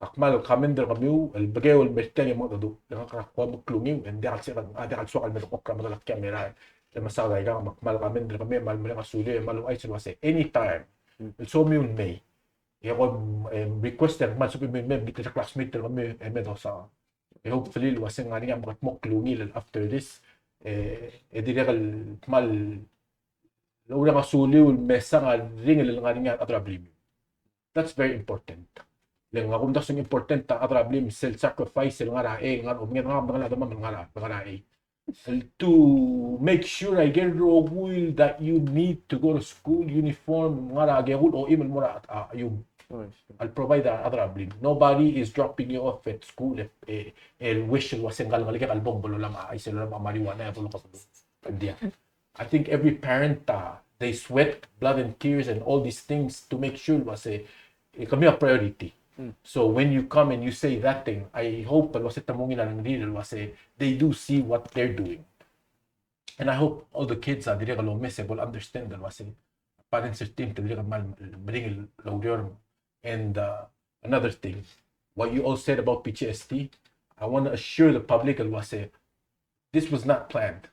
ak kmal commend er kemiu el bekeu el mer tiang e mengedecheduch, le ngak a kuk meklungiu, e ng diak el se, a diak el soak el medengchokl er a medal a kiang e merael. E mesaod aikang, me ak kmal commend er kemiu, me kmal mereng a suliu, e kmal ouchais el uasei anytime el somiu el mei, e ko em, em, request er kemiu el somiu el mei, me te classmate er kemiu e me dosaod. E hopefully el uasei ng ngar er ngii a mekedmokl el ungil el after this, e, e dirrek el kmal oureng a suliu el mesang a ringel el ngar er ngii a rechad er a blim. That's very important. Le ngak a kumdasu e ng important a rechad er a blim sel sacrifice el ngar er a, e, ngar er a omenged, ngar er a omenged a demam el ngar er a, ngar er a, e. El to make sure a ikel rokui that you need to go to school, uniform, ngar er a kekul, ochim el mo er a, a, you. I'll provide a rechad er a blim. Nobody is dropping you off at school e, e, el wish el uasei ngka el ngelekek a lebo ng bo lolamech a, a isel lolamech a marijuana e bo lokebeluu. Ng diak. I think every parent, uh, they sweat blood and tears and all these things to make sure el uasei, e, kemiu a priority. So when you come and you say that thing, I hope el uasei te mo ungil a rengrir el uasei they do see what they're doing. And I hope all the kids a dirrek el omes e bo el understand el uasei parents er tir a dirrek el kmal meringel el oureor. And uh, another thing, what you all said about P T S D, I want to assure the public el uasei this was not planned.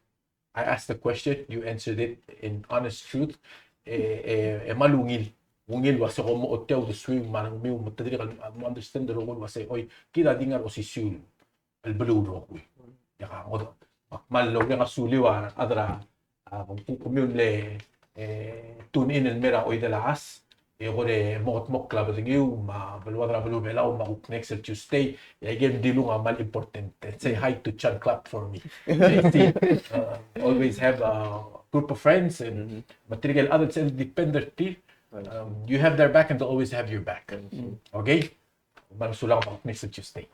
I asked the question, you answered it in honest truth. E, e, e kmal ungil, ungil el uasei kom mo ochotii a uldesuiu me a rengmiu me te dirrek el mo understand el rokui el uasei, oi, kid a di ngar er a osisiu el beluu el rokui. Diak a ngodech. Me ak kmal oureng a suliu a rechad er a, a, kemiu el mle, e, tune in el mei er a Oidel a Chas. E kora mo, mo klou a bedengiu, me a beluad er a beluu er a Belau, me a kuk next el Tuesday, e aike el dilung a kmal important. And say hi to Chan Club for me. I think, uh, always have a group of friends, and me tirke el adults el depend er tir, um, you have their back and they'll always have your back. Okay? Me a sulang, next Tuesday.